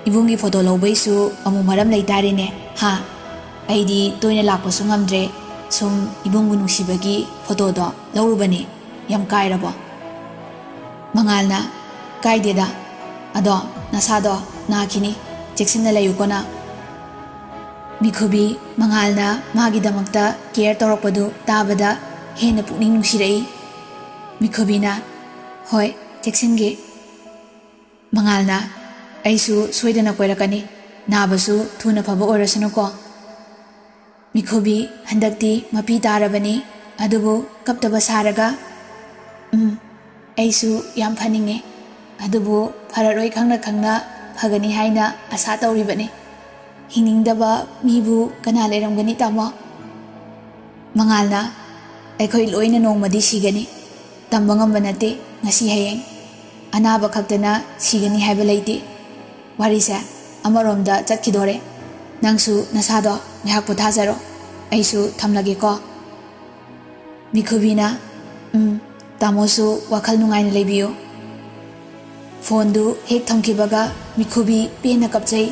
"ꯏꯕꯨꯡꯒꯤ ꯐꯣꯇꯣ ꯂꯧꯕꯩꯁꯨ ꯑꯃꯨꯛ ꯃꯔꯝ ꯂꯩꯇꯥꯔꯦꯅꯦ, ꯍꯥ? ꯑꯩꯗꯤ ꯇꯣꯏꯅ ꯂꯥꯛꯄꯁꯨ ꯉꯝꯗ꯭ꯔꯦ, ꯁꯨꯝ ꯏꯕꯨꯡꯕꯨ ꯅꯨꯡꯁꯤꯕꯒꯤ ꯐꯣꯇꯣꯗꯣ ꯂꯧꯔꯨꯕꯅꯦ꯫ ꯌꯥꯝ ꯀꯥꯏꯔꯕꯣ?" ꯃꯉꯥꯜꯅ, "ꯀꯥꯏꯗꯦꯗ, ꯑꯗꯣ ꯅꯁꯥꯗꯣ ꯅꯥꯈꯤꯅꯤ, ꯆꯦꯛꯁꯤꯟꯅ ꯂꯩꯌꯨꯀꯣ ꯅꯪ꯫" ꯃꯤꯈꯨꯕꯤ ꯃꯉꯥꯜꯅ ꯃꯥꯒꯤꯗꯃꯛꯇ ꯀꯦꯌꯔ ꯇꯧꯔꯛꯄꯗꯨ ꯇꯥꯕꯗ ꯍꯦꯟꯅ ꯄꯨꯛꯅꯤꯡ ꯅꯨꯡꯁꯤꯔꯛꯏ꯫ ꯃꯤꯈꯨꯕꯤꯅ, "ꯍꯣꯏ, ꯆꯦꯛꯁꯤꯟꯒꯦ꯫" ꯃꯉꯥꯜꯅ, "ꯑꯩꯁꯨ ꯁꯣꯏꯗꯅ ꯀꯣꯏꯔꯛꯀꯅꯤ, ꯅꯥꯕꯁꯨ ꯊꯨꯅ ꯐꯕ ꯑꯣꯏꯔꯁꯅꯨꯀꯣ꯫" ꯃꯤꯈꯨꯕꯤ ꯍꯟꯗꯛꯇꯤ ꯃꯄꯤ ꯇꯥꯔꯕꯅꯤ꯫ ꯑꯗꯨꯕꯨ ꯀꯞꯇꯕ ꯁꯥꯔꯒ, "ꯎꯝ, ꯑꯩꯁꯨ ꯌꯥꯝ ꯐꯅꯤꯡꯉꯤ, ꯑꯗꯨꯕꯨ ꯐꯔꯔꯣꯏ ꯈꯪꯅ ꯈꯪꯅ ꯐꯒꯅꯤ ꯍꯥꯏꯅ ꯑꯁꯥ ꯇꯧꯔꯤꯕꯅꯤ꯫ ꯍꯤꯡꯅꯤꯡꯗꯕ ꯃꯤꯕꯨ ꯀꯅꯥ ꯂꯩꯔꯝꯒꯅꯤ, ꯇꯥꯃꯣ?" ꯃꯉꯥꯜꯅ, "ꯑꯩꯈꯣꯏ ꯂꯣꯏꯅ ꯅꯣꯡꯃꯗꯤ ꯁꯤꯒꯅꯤ꯫ ꯇꯝꯕ ꯉꯝꯕ ꯅꯠꯇꯦ, ꯉꯁꯤ ꯍꯌꯦꯡ꯫ ꯑꯅꯥꯕ ꯈꯛꯇꯅ ꯁꯤꯒꯅꯤ ꯍꯥꯏꯕ ꯂꯩꯇꯦ꯫ ꯋꯥꯔꯤꯁꯦ ꯑꯃꯔꯣꯝꯗ ꯆꯠꯈꯤꯗꯣꯔꯦ꯫ ꯅꯪꯁꯨ ꯅꯁꯥꯗꯣ ꯉꯥꯏꯍꯥꯛ ꯄꯣꯊꯥꯖꯔꯣ꯫ ꯑꯩꯁꯨ ꯊꯝꯂꯒꯦꯀꯣ꯫" ꯃꯤꯈꯨꯕꯤꯅ, "ꯎꯝ, ꯇꯥꯃꯣꯁꯨ ꯋꯥꯈꯜ ꯅꯨꯡꯉꯥꯏꯅ ꯂꯩꯕꯤꯌꯨ꯫" ꯐꯣꯟꯗꯨ ꯍꯦꯛ ꯊꯝꯈꯤꯕꯒ ꯃꯤꯈꯨꯕꯤ ꯄꯦꯟꯅ ꯀꯞꯆꯩ꯫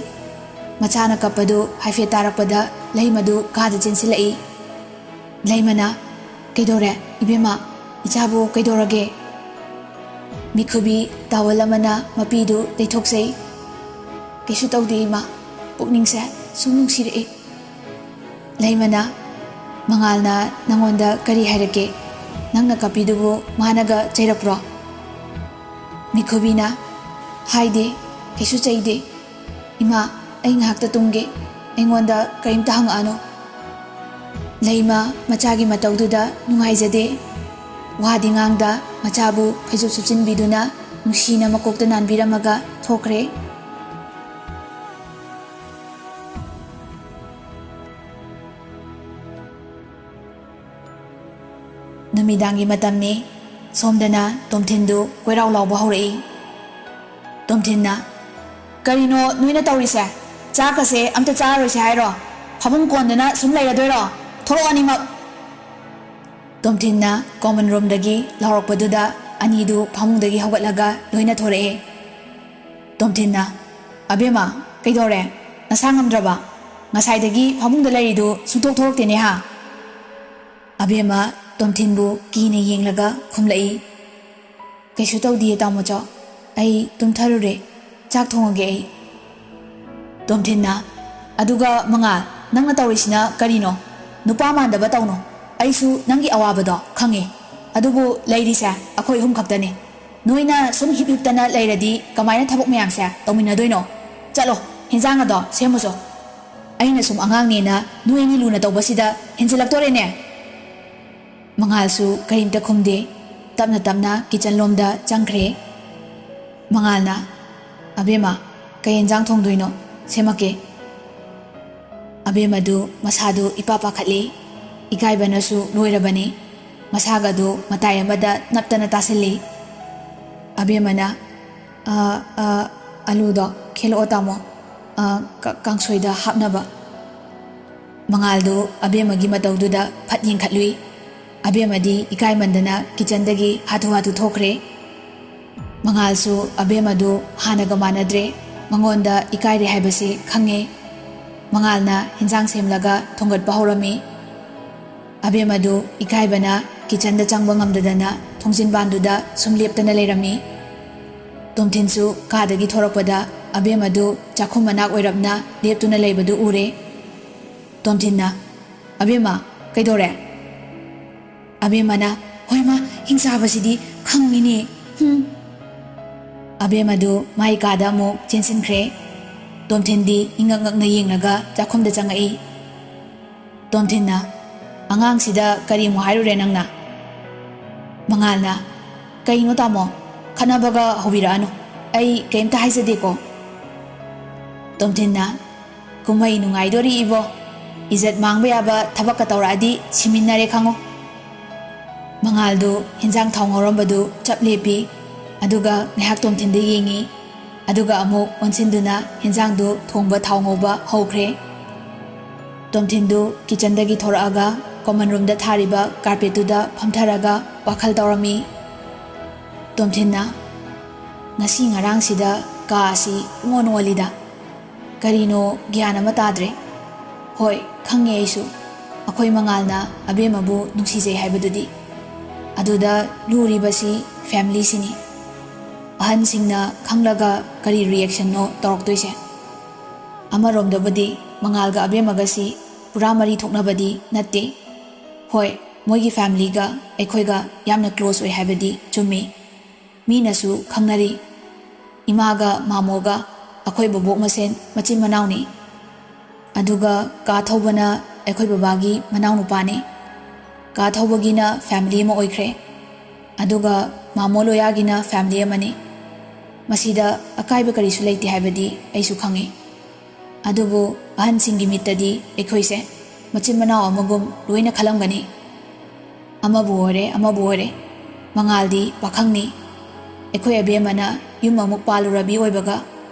ꯃꯆꯥꯅ ꯀꯞꯄꯗꯨ ꯍꯥꯏꯐꯦꯠ ꯇꯥꯔꯛꯄꯗ ꯂꯩꯃꯗꯨ ꯀꯥꯗ ꯆꯦꯟꯁꯤꯜꯂꯛꯏ꯫ ꯂꯩꯃꯅ, "ꯀꯩꯗꯧꯔꯦ, ꯏꯕꯦꯝꯃ? ꯏꯆꯥꯕꯨ ꯀꯩꯗꯧꯔꯒꯦ?" ꯃꯤꯈꯨꯕꯤ ꯇꯥꯋꯜ ꯑꯃꯅ ꯃꯄꯤꯗꯨ ꯇꯩꯊꯣꯛꯆꯩ꯫ "ꯀꯩꯁꯨ ꯇꯧꯗꯦ, ꯏꯃꯥ꯫ ꯄꯨꯛꯅꯤꯡꯁꯦ ꯁꯨꯝ ꯅꯨꯡꯁꯤꯔꯛꯏ꯫" ꯂꯩꯃꯅ, "ꯃꯉꯥꯜꯅ ꯅꯪꯉꯣꯟꯗ ꯀꯔꯤ ꯍꯥꯏꯔꯛꯀꯦ? ꯅꯪꯅ ꯀꯞꯄꯤꯗꯨꯕꯨ ꯃꯥꯅꯒ ꯆꯩꯔꯛꯄ꯭ꯔꯣ?" ꯃꯤꯈꯨꯕꯤꯅ, "ꯍꯥꯏꯗꯦ, ꯀꯩꯁꯨ ꯆꯩꯗꯦ꯫ ꯏꯃꯥ, ꯑꯩ ꯉꯥꯏꯍꯥꯛꯇ ꯇꯨꯝꯒꯦ꯫ ꯑꯩꯉꯣꯟꯗ ꯀꯔꯤꯝꯇ ꯍꯪꯉꯛꯑꯅꯨ꯫" ꯂꯩꯃ ꯃꯆꯥꯒꯤ ꯃꯇꯧꯗꯨꯗ ꯅꯨꯡꯉꯥꯏꯖꯗꯦ꯫ ꯋꯥꯗꯤ ꯉꯥꯡꯗ ꯃꯆꯥꯕꯨ ꯐꯩꯖꯨꯞ ꯁꯨꯞꯆꯤꯟꯕꯤꯗꯨꯅ ꯅꯨꯡꯁꯤꯅ ꯃꯀꯣꯛꯇ ꯅꯥꯟꯕꯤꯔꯝꯃꯒ ꯊꯣꯛꯈ꯭ꯔꯦ꯫ ꯅꯨꯃꯤꯗꯥꯡꯒꯤ ꯃꯇꯝꯅꯤ꯫ ꯁꯣꯝꯗꯅ ꯇꯣꯝꯊꯤꯟꯗꯨ ꯀꯣꯏꯔꯥꯎ ꯂꯥꯎꯕ ꯍꯧꯔꯛꯏ꯫ ꯇꯣꯝꯊꯤꯟꯅ, "ꯀꯔꯤꯅꯣ ꯅꯣꯏꯅ ꯇꯧꯔꯤꯁꯦ? ꯆꯥꯛꯀꯁꯦ ꯑꯝꯇ ꯆꯥꯔꯔꯣꯏꯁꯦ ꯍꯥꯏꯔꯣ? ꯐꯃꯨꯡ ꯀꯣꯟꯗꯅ ꯁꯨꯝ ꯂꯩꯔꯗꯣꯏꯔꯣ? ꯊꯣꯛꯂꯛꯑꯣ ꯑꯅꯤꯃꯛ!" ꯇꯣꯝꯊꯤꯟꯅ ꯀꯣꯃꯟ ꯔꯨꯝꯗꯒꯤ ꯂꯥꯎꯔꯛꯄꯗꯨꯗ ꯑꯅꯤꯗꯨ ꯐꯃꯨꯡꯗꯒꯤ ꯍꯧꯒꯠꯂꯒ ꯂꯣꯏꯅ ꯊꯣꯔꯛꯑꯦ꯫ ꯇꯣꯝꯊꯤꯟꯅ, "ꯑꯕꯦꯝꯃ, ꯀꯩꯗꯧꯔꯦ? ꯅꯁꯥ ꯉꯝꯗ꯭ꯔꯕ? ꯉꯁꯥꯏꯗꯒꯤ ꯐꯃꯨꯡꯗ ꯂꯩꯔꯤꯗꯨ ꯁꯨꯡꯊꯣꯛ ꯊꯣꯛꯂꯛꯇꯦꯅꯦ ꯍꯥ?" ꯑꯕꯦꯝꯃ ꯇꯣꯝꯊꯤꯟꯕꯨ ꯀꯤꯅ ꯌꯦꯡꯂꯒ ꯈꯨꯝꯂꯛꯏ, "ꯀꯩꯁꯨ ꯇꯧꯗꯤꯌꯦ, ꯇꯥꯃꯣꯆꯧ꯫ ꯑꯩ ꯇꯨꯝꯊꯔꯨꯔꯦ꯫ ꯆꯥꯛ ꯊꯣꯡꯉꯒꯦ ꯑꯩ꯫" ꯇꯣꯝꯊꯤꯟꯅ, "ꯑꯗꯨꯒ ꯃꯉꯥꯜ, ꯅꯪꯅ ꯇꯧꯔꯤꯁꯤꯅ ꯀꯔꯤꯅꯣ? ꯅꯨꯄꯥ ꯃꯥꯟꯗꯕ ꯇꯧꯅꯨ꯫ ꯑꯩꯁꯨ ꯅꯪꯒꯤ ꯑꯋꯥꯕꯗꯣ ꯈꯪꯉꯤ꯫ ꯑꯗꯨꯕꯨ ꯂꯩꯔꯤꯁꯦ ꯑꯩꯈꯣꯏ ꯑꯍꯨꯝ ꯈꯛꯇꯅꯤ꯫ ꯅꯣꯏꯅ ꯁꯨꯝ ꯍꯤꯞ ꯍꯤꯞꯇꯅ ꯂꯩꯔꯗꯤ ꯀꯃꯥꯏꯅ ꯊꯕꯛ ꯃꯌꯥꯝꯁꯦ ꯇꯧꯃꯤꯟꯅꯗꯣꯏꯅꯣ? ꯆꯠꯂꯣ, ꯍꯦꯟꯖꯥꯡ ꯑꯗꯣ ꯁꯦꯝꯃꯨꯆꯣ꯫ ꯑꯩꯅ ꯁꯨꯝ ꯑꯉꯥꯡꯅꯦꯅ ꯅꯣꯏ ꯑꯅꯤ ꯂꯨꯅ ꯇꯧꯕꯁꯤꯗ ꯍꯦꯟꯖꯤꯜꯂꯛꯇꯣꯔꯦꯅꯦ꯫" ꯃꯉꯥꯜꯁꯨ ꯀꯔꯤꯝꯇ ꯈꯨꯝꯗꯦ꯫ ꯇꯞꯅ ꯇꯞꯅ ꯀꯤꯆꯟ ꯂꯣꯝꯗ ꯆꯪꯈ꯭ꯔꯦ꯫ ꯃꯉꯥꯜꯅ, "ꯑꯕꯦꯝꯃ, ꯀꯩ ꯌꯦꯟꯖꯥꯡ ꯊꯣꯡꯗꯣꯏꯅꯣ? ꯁꯦꯝꯃꯛꯀꯦ꯫" ꯑꯕꯦꯝꯃꯗꯨ ꯃꯁꯥꯗꯨ ꯏꯄꯥ ꯄꯥꯈꯠꯂꯤ꯫ ꯏꯀꯥꯏꯕꯅꯁꯨ ꯂꯣꯏꯔꯕꯅꯤ꯫ ꯃꯁꯥꯒꯗꯨ ꯃꯇꯥꯏ ꯑꯃꯗ ꯅꯞꯇꯅ ꯇꯥꯁꯤꯜꯂꯤ꯫ ꯑꯕꯦꯝꯃꯅ, "ꯑ, ꯑ, ꯑꯂꯨꯗꯣ ꯈꯦꯠꯂꯛꯑꯣ ꯇꯥꯃꯣ, ꯑ, ꯀ-, ꯀꯥꯡꯁꯣꯏꯗ ꯍꯥꯞꯅꯕ꯫" ꯃꯉꯥꯜꯗꯨ ꯑꯕꯦꯝꯃꯒꯤ ꯃꯇꯧꯗꯨꯗ ꯐꯠ ꯌꯦꯡꯈꯠꯂꯨꯏ꯫ ꯑꯕꯦꯝꯃꯗꯤ ꯏꯀꯥꯏꯃꯟꯗꯅ ꯀꯤꯆꯟꯗꯒꯤ ꯍꯥꯊꯨ ꯍꯥꯊꯨ ꯊꯣꯛꯈ꯭ꯔꯦ꯫ ꯃꯉꯥꯜꯁꯨ ꯑꯕꯦꯝꯃꯗꯨ ꯍꯥꯟꯅꯒ ꯃꯥꯟꯅꯗ꯭ꯔꯦ꯫ ꯃꯉꯣꯟꯗ ꯏꯀꯥꯏꯔꯦ ꯍꯥꯏꯕꯁꯤ ꯈꯪꯉꯦ꯫ ꯃꯉꯥꯜꯅ ꯍꯤꯟꯖꯥꯡ ꯁꯦꯝꯂꯒ ꯊꯣꯡꯒꯠꯄ ꯍꯧꯔꯝꯃꯤ꯫ ꯑꯕꯦꯝꯃꯗꯨ ꯏꯀꯥꯏꯕꯅ ꯀꯤꯆꯟꯗ ꯆꯪꯕ ꯉꯝꯗꯗꯅ ꯊꯣꯡꯖꯤꯟꯕꯥꯟꯗꯨꯗ ꯁꯨꯝ ꯂꯦꯞꯇꯅ ꯂꯩꯔꯝꯃꯤ꯫ ꯇꯣꯝꯊꯤꯟꯁꯨ ꯀꯥꯗꯒꯤ ꯊꯣꯔꯛꯄꯗ ꯑꯕꯦꯝꯃꯗꯨ ꯆꯥꯛꯈꯨꯝ ꯃꯅꯥꯛ ꯑꯣꯏꯔꯞꯅ ꯂꯦꯞꯇꯨꯅ ꯂꯩꯕꯗꯨ ꯎꯔꯦ꯫ ꯇꯣꯝꯊꯤꯟꯅ, "ꯑꯕꯦꯝꯃ, ꯀꯩꯗꯧꯔꯦ?" ꯑꯕꯦꯝꯃꯅ, "ꯍꯣꯏ ꯃꯥ, ꯍꯤꯡꯆꯥꯕꯁꯤꯗꯤ ꯈꯪꯉꯤꯅꯦ꯫ ꯍꯨꯝ꯫" ꯑꯕꯦꯝꯃꯗꯨ ꯃꯥꯏ ꯀꯥꯗ ꯑꯃꯨꯛ ꯆꯦꯟꯁꯤꯟꯈ꯭ꯔꯦ꯫ ꯇꯣꯝꯊꯤꯟꯗꯤ ꯏꯉꯛ ꯉꯛꯅ ꯌꯦꯡꯂꯒ ꯆꯥꯛꯈꯨꯝꯗ ꯆꯪꯉꯛꯏ꯫ ꯇꯣꯝꯊꯤꯟꯅ, "ꯑꯉꯥꯡꯁꯤꯗ ꯀꯔꯤ ꯑꯃꯨꯛ ꯍꯥꯏꯔꯨꯔꯦ ꯅꯪꯅ?" ꯃꯉꯥꯜꯅ, "ꯀꯩꯅꯣ ꯇꯥꯃꯣ, ꯈꯠꯅꯕꯒ ꯍꯧꯕꯤꯔꯛꯑꯅꯨ꯫ ꯑꯩ ꯀꯩꯝꯇ ꯍꯥꯏꯖꯗꯦꯀꯣ꯫" ꯇꯣꯝꯊꯤꯟꯅ, "ꯀꯨꯝꯍꯩ ꯅꯨꯡꯉꯥꯏꯗꯣꯔꯤ ꯏꯕꯣ꯫ ꯏꯖꯠ ꯃꯥꯡꯕ ꯌꯥꯕ ꯊꯕꯛꯀ ꯇꯧꯔꯛꯑꯗꯤ ꯁꯤꯃꯤꯟꯅꯔꯦ ꯈꯪꯉꯨ꯫" ꯃꯉꯥꯜꯗꯨ ꯍꯤꯟꯖꯥꯡ ꯊꯥꯎ ꯉꯧꯔꯝꯕꯗꯨ ꯆꯞ ꯂꯦꯞꯄꯤ꯫ ꯑꯗꯨꯒ ꯉꯥꯏꯍꯥꯛ ꯇꯣꯝꯊꯤꯟꯗ ꯌꯦꯡꯉꯤ꯫ ꯑꯗꯨꯒ ꯑꯃꯨꯛ ꯑꯣꯟꯁꯤꯟꯗꯨꯅ ꯍꯤꯟꯖꯥꯡꯗꯨ ꯊꯣꯡꯕ ꯊꯥꯎ ꯉꯧꯕ ꯍꯧꯈ꯭ꯔꯦ꯫ ꯇꯣꯝꯊꯤꯟꯗꯨ ꯀꯤꯆꯟꯗꯒꯤ ꯊꯣꯔꯛꯑꯒ ꯀꯣꯃꯟ ꯔꯨꯝꯗ ꯊꯥꯔꯤꯕ ꯀꯥꯔꯄꯦꯠꯇꯨꯗ ꯐꯝꯊꯔꯒ ꯋꯥꯈꯜ ꯇꯧꯔꯝꯃꯤ꯫ ꯇꯣꯝꯊꯤꯟꯅ, "ꯉꯁꯤ ꯉꯔꯥꯡꯁꯤꯗ ꯀꯥ ꯑꯁꯤ ꯄꯨꯡꯑꯣꯟ ꯑꯣꯜꯂꯤꯗ꯫ ꯀꯔꯤꯅꯣ ꯒ꯭ꯌꯥꯟ ꯑꯃ ꯇꯥꯗ꯭ꯔꯦ꯫ ꯍꯣꯏ, ꯈꯪꯉꯦ ꯑꯩꯁꯨ, ꯑꯩꯈꯣꯏ ꯃꯉꯥꯜꯅ ꯑꯕꯦꯝꯃꯕꯨ ꯅꯨꯡꯁꯤꯖꯩ ꯍꯥꯏꯕꯗꯨꯗꯤ꯫ ꯑꯗꯨꯗ ꯂꯨꯔꯤꯕꯁꯤ ꯐꯦꯃꯤꯂꯤꯁꯤꯅꯤ꯫ ꯑꯍꯟꯁꯤꯡꯅ ꯈꯪꯂꯒ ꯀꯔꯤ ꯔꯤꯌꯦꯛꯁꯟꯅꯣ ꯇꯧꯔꯛꯇꯣꯏꯁꯦ?" ꯑꯃꯔꯣꯝꯗꯕꯨꯗꯤ ꯃꯉꯥꯜꯒ ꯑꯕꯦꯝꯃꯒꯁꯤ ꯄꯨꯔꯥ ꯃꯔꯤ ꯊꯣꯛꯅꯕꯗꯤ ꯅꯠꯇꯦ꯫ ꯍꯣꯏ, ꯃꯣꯏꯒꯤ ꯐꯦꯃꯤꯂꯤꯒ ꯑꯩꯈꯣꯏꯒ ꯌꯥꯝꯅ ꯀ꯭ꯂꯣꯁ ꯑꯣꯏ ꯍꯥꯏꯕꯗꯤ ꯆꯨꯝꯃꯤ꯫ ꯃꯤꯅꯁꯨ ꯈꯪꯅꯔꯤ꯫ ꯏꯃꯥꯒ ꯃꯥꯃꯣꯒ ꯑꯩꯈꯣꯏ ꯕꯣꯕꯣꯛ ꯃꯁꯦꯟ ꯃꯆꯤꯟ ꯃꯅꯥꯎꯅꯤ꯫ ꯑꯗꯨꯒ ꯀꯥ ꯊꯧꯕꯅ ꯑꯩꯈꯣꯏ ꯕꯕꯥꯒꯤ ꯃꯅꯥꯎꯅꯨꯄꯥꯅꯤ꯫ ꯀꯥ ꯊꯧꯕꯒꯤꯅ ꯐꯦꯃꯤꯂꯤ ꯑꯃ ꯑꯣꯏꯈ꯭ꯔꯦ, ꯑꯗꯨꯒ ꯃꯥꯃꯣ ꯂꯣꯌꯥꯒꯤꯅ ꯐꯦꯃꯤꯂꯤ ꯑꯃꯅꯤ꯫ ꯃꯁꯤꯗ ꯑꯀꯥꯏꯕ ꯀꯔꯤꯁꯨ ꯂꯩꯇꯦ ꯍꯥꯏꯕꯗꯤ ꯑꯩꯁꯨ ꯈꯪꯏ꯫ ꯑꯗꯨꯕꯨ ꯑꯍꯟꯁꯤꯡꯒꯤ ꯃꯤꯠꯇꯗꯤ ꯑꯩꯈꯣꯏꯁꯦ ꯃꯆꯤꯟ ꯃꯅꯥꯎ ꯑꯃꯒꯨꯝ ꯂꯣꯏꯅ ꯈꯜꯂꯝꯒꯅꯤ꯫ ꯑꯃꯕꯨ ꯑꯣꯏꯔꯦ, ꯑꯃꯕꯨ ꯑꯣꯏꯔꯦ, ꯃꯉꯥꯜꯗꯤ ꯄꯥꯈꯪꯅꯤ꯫ ꯑꯩꯈꯣꯏ ꯑꯕꯦꯝꯃꯅ ꯌꯨꯝ ꯑꯃꯨꯛ ꯄꯥꯜꯂꯨꯔꯕꯤ ꯑꯣꯏꯕꯒ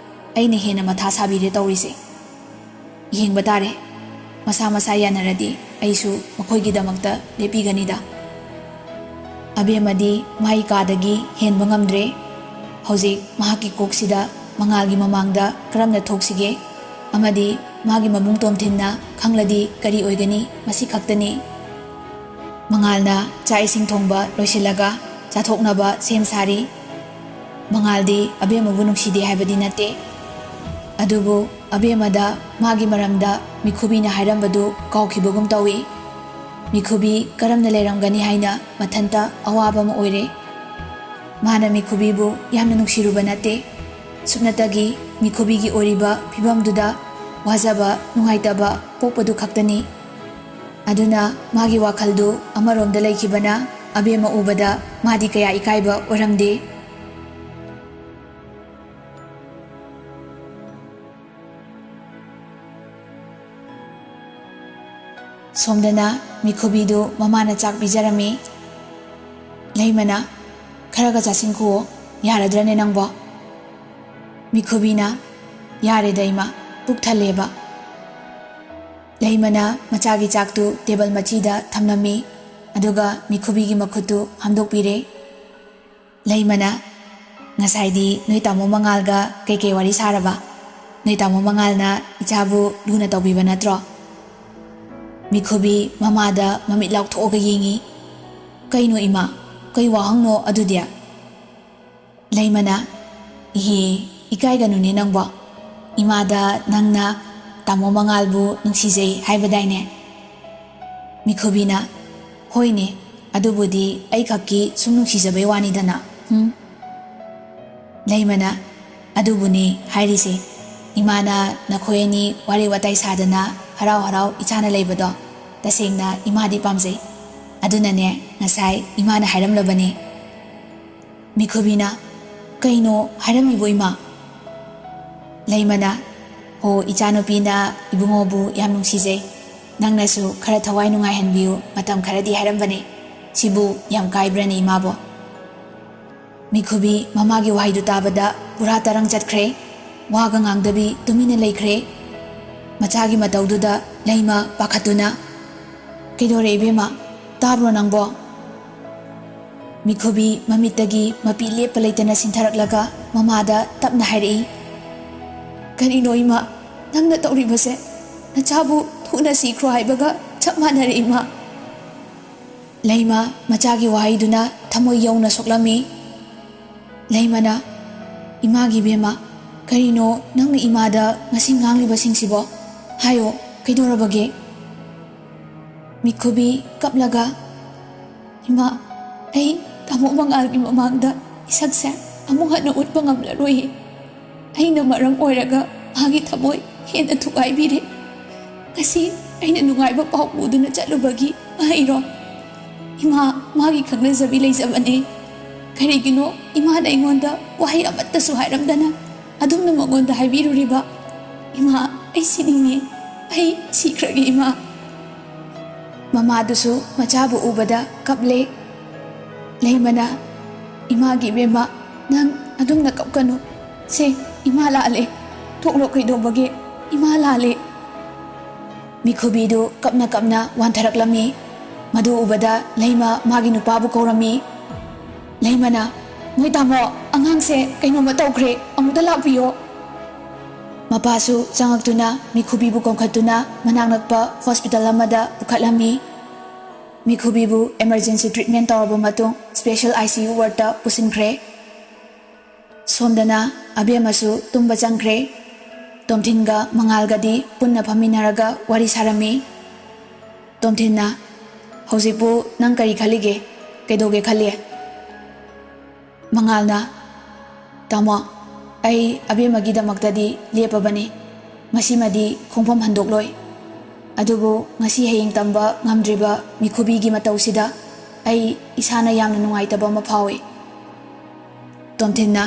ꯑꯩꯅ ꯍꯦꯟꯅ ꯃꯊꯥ ꯁꯥꯕꯤꯔꯦ ꯇꯧꯔꯤꯁꯦ꯫ ꯌꯦꯡꯕ ꯇꯥꯔꯦ, ꯃꯁꯥ ꯃꯁꯥ ꯌꯥꯅꯔꯗꯤ ꯑꯩꯁꯨ ꯃꯈꯣꯏꯒꯤꯗꯃꯛꯇ ꯂꯦꯞꯄꯤꯒꯅꯤꯗ꯫ ꯑꯕꯦꯝꯃꯗꯤ ꯃꯥꯒꯤ ꯀꯥꯗꯒꯤ ꯍꯦꯟꯕ ꯉꯝꯗ꯭ꯔꯦ꯫ ꯍꯧꯖꯤꯛ ꯃꯍꯥꯛꯀꯤ ꯀꯣꯛꯁꯤꯗ ꯃꯉꯥꯜꯒꯤ ꯃꯃꯥꯡꯗ ꯀꯔꯝꯅ ꯊꯣꯛꯁꯤꯒꯦ ꯑꯃꯗꯤ ꯃꯥꯒꯤ ꯃꯕꯨꯡ ꯇꯣꯝꯊꯤꯟꯅ ꯈꯪꯂꯗꯤ ꯀꯔꯤ ꯑꯣꯏꯒꯅꯤ, ꯃꯁꯤ ꯈꯛꯇꯅꯤ꯫ ꯃꯉꯥꯜꯅ ꯆꯥꯛ ꯏꯁꯤꯡ ꯊꯣꯡꯕ ꯂꯣꯏꯁꯤꯜꯂꯒ ꯆꯥꯊꯣꯛꯅꯕ ꯁꯦꯝ ꯁꯥꯔꯤ꯫ ꯃꯉꯥꯜꯗꯤ ꯑꯕꯦꯝꯃꯕꯨ ꯅꯨꯡꯁꯤꯗꯦ ꯍꯥꯏꯕꯗꯤ ꯅꯠꯇꯦ, ꯑꯗꯨꯕꯨ ꯑꯕꯦꯝꯃꯗ ꯃꯥꯒꯤ ꯃꯔꯝꯗ ꯃꯤꯈꯨꯕꯤꯅ ꯍꯥꯏꯔꯝꯕꯗꯨ ꯀꯥꯎꯈꯤꯕꯒꯨꯝ ꯇꯧꯏ꯫ ꯃꯤꯈꯨꯕꯤ ꯀꯔꯝꯅ ꯂꯩꯔꯝꯒꯅꯤ ꯍꯥꯏꯅ ꯃꯊꯟꯇ ꯑꯋꯥꯕ ꯑꯃ ꯑꯣꯏꯔꯦ꯫ ꯃꯥꯅ ꯃꯤꯈꯨꯕꯤꯕꯨ ꯌꯥꯝꯅ ꯅꯨꯡꯁꯤꯔꯨꯕ ꯅꯠꯇꯦ꯫ ꯁꯨꯞꯅꯇꯒꯤ ꯃꯤꯈꯨꯕꯤꯒꯤ ꯑꯣꯏꯔꯤꯕ ꯐꯤꯕꯝꯗꯨꯗ ꯋꯥꯖꯕ, ꯅꯨꯡꯉꯥꯏꯇꯕ ꯄꯣꯛꯄꯗꯨ ꯈꯛꯇꯅꯤ꯫ ꯑꯗꯨꯅ ꯃꯥꯒꯤ ꯋꯥꯈꯜꯗꯨ ꯑꯃꯔꯣꯝꯗ ꯂꯩꯈꯤꯕꯅ ꯑꯕꯦꯝꯃ ꯎꯕꯗ ꯃꯥꯗꯤ ꯀꯌꯥ ꯏꯀꯥꯏꯕ ꯑꯣꯏꯔꯝꯗꯦ꯫ ꯁꯣꯝꯗꯅ ꯃꯤꯈꯨꯕꯤꯗꯨ ꯃꯃꯥꯅ ꯆꯥꯛ ꯄꯤꯖꯔꯝꯃꯤ꯫ ꯂꯩꯃꯅ, "ꯈꯔꯒ ꯆꯥꯁꯤꯟꯈꯨꯑꯣ, ꯌꯥꯔꯗ꯭ꯔꯅꯦ ꯅꯪꯕꯣ?" ꯃꯤꯈꯨꯕꯤꯅ, "ꯌꯥꯔꯦꯗ ꯏꯃꯥ, ꯄꯨꯛ ꯊꯜꯂꯦꯕ"꯫ ꯂꯩꯃꯅ ꯃꯆꯥꯒꯤ ꯆꯥꯛꯇꯨ ꯇꯦꯕꯜ ꯃꯆꯤꯗ ꯊꯝꯂꯝꯃꯤ, ꯑꯗꯨꯒ ꯃꯤꯈꯨꯕꯤꯒꯤ ꯃꯈꯨꯠꯇꯨ ꯍꯥꯝꯗꯣꯛꯄꯤꯔꯦ꯫ ꯂꯩꯃꯅ, "ꯉꯁꯥꯏꯗꯤ ꯅꯣꯏ ꯇꯥꯃꯣ ꯃꯉꯥꯜꯒ ꯀꯩꯀꯩ ꯋꯥꯔꯤ ꯁꯥꯔꯕ? ꯅꯣꯏ ꯇꯥꯃꯣ ꯃꯉꯥꯜꯅ ꯏꯆꯥꯕꯨ ꯂꯨꯅ ꯇꯧꯕꯤꯕ ꯅꯠꯇ꯭ꯔꯣ?" ꯃꯤꯈꯨꯕꯤ ꯃꯃꯥꯗ ꯃꯃꯤꯠ ꯂꯥꯎꯊꯣꯛꯑꯒ ꯌꯦꯡꯉꯤ꯫ "ꯀꯩꯅꯣ ꯏꯃꯥ, ꯀꯩ ꯋꯥꯍꯪꯅꯣ ꯑꯗꯨꯗꯤ?" ꯂꯩꯃꯅ, "ꯏꯍꯦ, ꯏꯀꯥꯏꯒꯅꯨꯅꯦ ꯅꯪꯕꯣ꯫ ꯏꯃꯥꯗ ꯅꯪꯅ ꯇꯥꯃꯣ ꯃꯉꯥꯜꯕꯨ ꯅꯨꯡꯁꯤꯖꯩ ꯍꯥꯏꯕꯗꯥꯏꯅꯦ?" ꯃꯤꯈꯨꯕꯤꯅ, "ꯍꯣꯏꯅꯦ, ꯑꯗꯨꯕꯨꯗꯤ ꯑꯩꯈꯛꯀꯤ ꯁꯨꯝ ꯅꯨꯡꯁꯤꯖꯕꯩ ꯋꯥꯅꯤꯗꯅ, ꯍꯨꯝ?" ꯂꯩꯃꯅ, "ꯑꯗꯨꯕꯨꯅꯤ ꯍꯥꯏꯔꯤꯁꯦ꯫ ꯏꯃꯥꯅ ꯅꯈꯣꯏ ꯑꯅꯤ ꯋꯥꯔꯤ ꯋꯥꯇꯥꯏ ꯁꯥꯗꯅ ꯍꯔꯥꯎ ꯍꯔꯥꯎ ꯏꯆꯥꯅ ꯂꯩꯕꯗꯣ ꯇꯁꯦꯡꯅ ꯏꯃꯥꯗꯤ ꯄꯥꯝꯖꯩ꯫ ꯑꯗꯨꯅꯅꯦ, ꯉꯁꯥꯏ ꯏꯃꯥꯅ ꯍꯥꯏꯔꯝꯂꯕꯅꯤ꯫ ꯃꯤꯈꯨꯕꯤꯅ, "ꯀꯩꯅꯣ ꯍꯥꯏꯔꯝꯃꯤꯕꯣ ꯏꯃꯥ?" ꯂꯩꯃꯅ, "ꯍꯣ, ꯏꯆꯥꯅꯨꯄꯤꯅ ꯏꯕꯨꯡꯉꯣꯕꯨ ꯌꯥꯝ ꯅꯨꯡꯁꯤꯖꯩ, ꯅꯪꯅꯁꯨ ꯈꯔ ꯊꯋꯥꯏ ꯅꯨꯡꯉꯥꯏꯍꯟꯕꯤꯌꯨ, ꯃꯇꯝ ꯈꯔꯗꯤ ꯍꯥꯏꯔꯝꯕꯅꯤ꯫ ꯁꯤꯕꯨ ꯌꯥꯝ ꯀꯥꯏꯕ꯭ꯔꯅꯦ ꯏꯃꯥꯕꯣ?" ꯃꯤꯈꯨꯕꯤ ꯃꯃꯥꯒꯤ ꯋꯥꯍꯩꯗꯨ ꯇꯥꯕꯗ ꯄꯨꯔꯥ ꯇꯔꯪ ꯆꯠꯈ꯭ꯔꯦ꯫ ꯋꯥꯒ ꯉꯥꯡꯗꯕꯤ ꯇꯨꯃꯤꯟꯅ ꯂꯩꯈ꯭ꯔꯦ꯫ ꯃꯆꯥꯒꯤ ꯃꯇꯧꯗꯨꯗ ꯂꯩꯃ ꯄꯥꯈꯠꯇꯨꯅ, "ꯀꯩꯗꯧꯔꯦ ꯏꯕꯦꯝꯃ? ꯇꯥꯕ꯭ꯔꯣ ꯅꯪꯕꯣ?" ꯃꯤꯈꯨꯕꯤ ꯃꯃꯤꯠꯇꯒꯤ ꯃꯄꯤ ꯂꯦꯞꯄ ꯂꯩꯇꯅ ꯁꯤꯟꯊꯔꯛꯂꯒ ꯃꯃꯥꯗ ꯇꯞꯅ ꯍꯥꯏꯔꯛꯏ, "ꯀꯔꯤꯅꯣ ꯏꯃꯥ? ꯅꯪꯅ ꯇꯧꯔꯤꯕꯁꯦ? ꯅꯆꯥꯕꯨ ꯊꯨꯅ ꯁꯤꯈ꯭ꯔꯣ ꯍꯥꯏꯕꯒ ꯆꯞ ꯃꯥꯟꯅꯔꯦ ꯏꯃꯥ꯫" ꯂꯩꯃ ꯃꯆꯥꯒꯤ ꯋꯥꯍꯩꯗꯨꯅ ꯊꯃꯣꯏ ꯌꯧꯅ ꯁꯣꯛꯂꯝꯃꯤ꯫ ꯂꯩꯃꯅ, "ꯏꯃꯥꯒꯤ ꯏꯕꯦꯝꯃ, ꯀꯔꯤꯅꯣ ꯅꯪꯅ ꯏꯃꯥꯗ ꯉꯁꯤ ꯉꯥꯡꯂꯤꯕꯁꯤꯡꯁꯤꯕꯣ? ꯍꯥꯏꯌꯣ, ꯀꯩꯗꯧꯔꯕꯒꯦ?" ꯃꯤꯈꯨꯕꯤ ꯀꯞꯂꯒ, "ꯏꯃꯥ, ꯑꯩ ꯇꯥꯃꯣ ꯃꯉꯥꯜꯒꯤ ꯃꯃꯥꯡꯗ ꯏꯁꯛꯁꯦ ꯑꯃꯨꯛ ꯍꯟꯅ ꯎꯠꯄ ꯉꯝꯂꯔꯣꯏꯌꯦ꯫ ꯑꯩꯅ ꯃꯔꯝ ꯑꯣꯏꯔꯒ ꯃꯥꯒꯤ ꯊꯃꯣꯏ ꯍꯦꯟꯅ ꯊꯨꯒꯥꯏꯕꯤꯔꯦ꯫ ꯉꯁꯤ ꯑꯩꯅ ꯅꯨꯡꯉꯥꯏꯕ ꯄꯥꯎ ꯄꯨꯗꯨꯅ ꯆꯠꯂꯨꯕꯒꯤ ꯃꯍꯩꯔꯣ? ꯏꯃꯥ, ꯃꯥꯒꯤ ꯈꯪꯅꯖꯕꯤ ꯂꯩꯖꯕꯅꯦ꯫ ꯀꯔꯤꯒꯤꯅꯣ ꯏꯃꯥꯅ ꯑꯩꯉꯣꯟꯗ ꯋꯥꯍꯩ ꯑꯃꯠꯇꯁꯨ ꯍꯥꯏꯔꯝꯗꯅ ꯑꯗꯨꯝꯅ ꯃꯉꯣꯟꯗ ꯍꯥꯏꯕꯤꯔꯨꯔꯤꯕ? ꯏꯃꯥ, ꯑꯩ ꯁꯤꯅꯤꯡꯉꯦ꯫ ꯑꯩ ꯁꯤꯈ꯭ꯔꯒꯦ ꯏꯃꯥ꯫" ꯃꯃꯥꯗꯨꯁꯨ ꯃꯆꯥꯕꯨ ꯎꯕꯗ ꯀꯞꯂꯦ꯫ ꯂꯩꯃꯅ, "ꯏꯃꯥꯒꯤ ꯏꯕꯦꯝꯃ, ꯅꯪ ꯑꯗꯨꯝꯅ ꯀꯞꯀꯅꯨ꯫ ꯁꯦ, ꯏꯃꯥ ꯂꯥꯜꯂꯦ꯫ ꯊꯣꯛꯂꯣ, ꯀꯩꯗꯧꯕꯒꯦ? ꯏꯃꯥ ꯂꯥꯜꯂꯦ꯫" ꯃꯤꯈꯨꯕꯤꯗꯨ ꯀꯞꯅ ꯀꯞꯅ ꯋꯥꯟꯊꯔꯛꯂꯝꯃꯤ꯫ ꯃꯗꯨ ꯎꯕꯗ ꯂꯩꯃ ꯃꯥꯒꯤ ꯅꯨꯄꯥꯕꯨ ꯀꯧꯔꯝꯃꯤ꯫ ꯂꯩꯃꯅ, "ꯅꯣꯏ ꯇꯥꯃꯣ, ꯑꯉꯥꯡꯁꯦ ꯀꯩꯅꯣꯝꯃ ꯇꯧꯈ꯭ꯔꯦ, ꯑꯃꯨꯛꯇ ꯂꯥꯛꯄꯤꯌꯣ꯫" ꯃꯄꯥꯁꯨ ꯆꯪꯉꯛꯇꯨꯅ ꯃꯤꯈꯨꯕꯤꯕꯨ ꯀꯣꯟꯈꯠꯇꯨꯅ ꯃꯅꯥꯛ ꯅꯛꯄ ꯍꯣꯁꯄꯤꯇꯥꯜ ꯑꯃꯗ ꯄꯨꯈꯠꯂꯝꯃꯤ꯫ ꯃꯤꯈꯨꯕꯤꯕꯨ ꯏꯃꯔꯖꯦꯟꯁꯤ ꯇ꯭ꯔꯤꯠꯃꯦꯟ ꯇꯧꯔꯕ ꯃꯇꯨꯡ ꯁ꯭ꯄꯦꯁꯦꯜ ꯑꯥꯏ ꯁꯤ ꯌꯨ ꯋꯥꯔꯗꯇ ꯄꯨꯁꯤꯟꯈ꯭ꯔꯦ꯫ ꯁꯣꯝꯗꯅ ꯑꯕꯦꯝꯃꯁꯨ ꯇꯨꯝꯕ ꯆꯪꯈ꯭ꯔꯦ꯫ ꯇꯣꯝꯊꯤꯟꯒ ꯃꯉꯥꯜꯒꯗꯤ ꯄꯨꯟꯅ ꯐꯝꯃꯤꯟꯅꯔꯒ ꯋꯥꯔꯤ ꯁꯥꯔꯝꯃꯤ꯫ ꯇꯣꯝꯊꯤꯟꯅ, "ꯍꯧꯖꯤꯛꯄꯨ ꯅꯪ ꯀꯔꯤ ꯈꯜꯂꯤꯒꯦ? ꯀꯩꯗꯧꯒꯦ ꯈꯜꯂꯤ?" ꯃꯉꯥꯜꯅ, "ꯇꯥꯃꯣ, ꯑꯩ ꯑꯕꯦꯝꯃꯒꯤꯗꯃꯛꯇꯗꯤ ꯂꯦꯞꯄꯕꯅꯤ꯫ ꯃꯁꯤꯃꯗꯤ ꯈꯣꯡꯐꯝ ꯍꯟꯗꯣꯛꯂꯣꯏ꯫" ꯑꯗꯨꯕꯨ ꯉꯁꯤ ꯍꯌꯦꯡ ꯇꯝꯕ ꯉꯝꯗ꯭ꯔꯤꯕ ꯃꯤꯈꯨꯕꯤꯒꯤ ꯃꯇꯧꯁꯤꯗ ꯑꯩ ꯏꯁꯥꯅ ꯌꯥꯝꯅ ꯅꯨꯡꯉꯥꯏꯇꯕ ꯑꯃ ꯐꯥꯎꯏ꯫ ꯇꯣꯝꯊꯤꯟꯅ,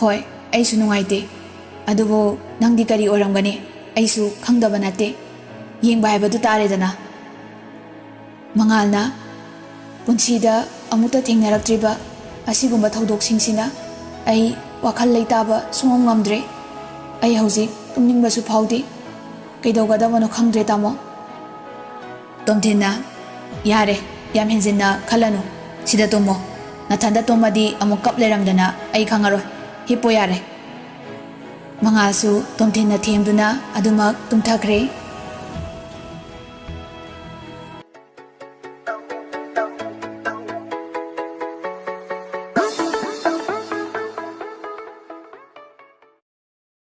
"ꯍꯣꯏ, ꯑꯩꯁꯨ ꯅꯨꯡꯉꯥꯏꯇꯦ꯫ ꯑꯗꯨꯕꯨ ꯅꯪꯗꯤ ꯀꯔꯤ ꯑꯣꯏꯔꯝꯒꯅꯤ? ꯑꯩꯁꯨ ꯈꯪꯗꯕ ꯅꯠꯇꯦ꯫ ꯌꯦꯡꯕ ꯍꯥꯏꯕꯗꯨ ꯇꯥꯔꯦꯗꯅ꯫" ꯃꯉꯥꯜꯅ, "ꯄꯨꯟꯁꯤꯗ ꯑꯃꯨꯛꯇ ꯊꯦꯡꯅꯔꯛꯇ꯭ꯔꯤꯕ ꯑꯁꯤꯒꯨꯝꯕ ꯊꯧꯗꯣꯛꯁꯤꯡꯁꯤꯅ ꯑꯩ ꯋꯥꯈꯜ ꯂꯩꯇꯥꯕ ꯁꯨꯡꯉꯝ ꯉꯝꯗ꯭ꯔꯦ꯫ ꯑꯩ ꯍꯧꯖꯤꯛ ꯇꯨꯝꯅꯤꯡꯕꯁꯨ ꯐꯥꯎꯗꯦ꯫ ꯀꯩꯗꯧꯒꯗꯕꯅꯣ ꯈꯪꯗ꯭ꯔꯦ, ꯇꯥꯃꯣ꯫" ꯇꯣꯝꯊꯤꯟꯅ, "ꯌꯥꯔꯦ, ꯌꯥꯝ ꯍꯦꯟꯖꯤꯟꯅ ꯈꯜꯂꯅꯨ꯫ ꯁꯤꯗ ꯇꯨꯝꯃꯣ꯫ ꯅꯊꯟꯗ ꯇꯨꯝꯃꯗꯤ ꯑꯃꯨꯛ ꯀꯞ ꯂꯩꯔꯝꯗꯅ ꯑꯩ ꯈꯪꯉꯔꯣꯏ꯫ ꯍꯤꯞꯄꯣ ꯌꯥꯔꯦ꯫" ꯃꯉꯥꯜꯁꯨ ꯇꯣꯝꯊꯤꯟꯅ ꯊꯦꯝꯗꯨꯅ ꯑꯗꯨꯃꯛ ꯇꯨꯝꯊꯈ꯭ꯔꯦ꯫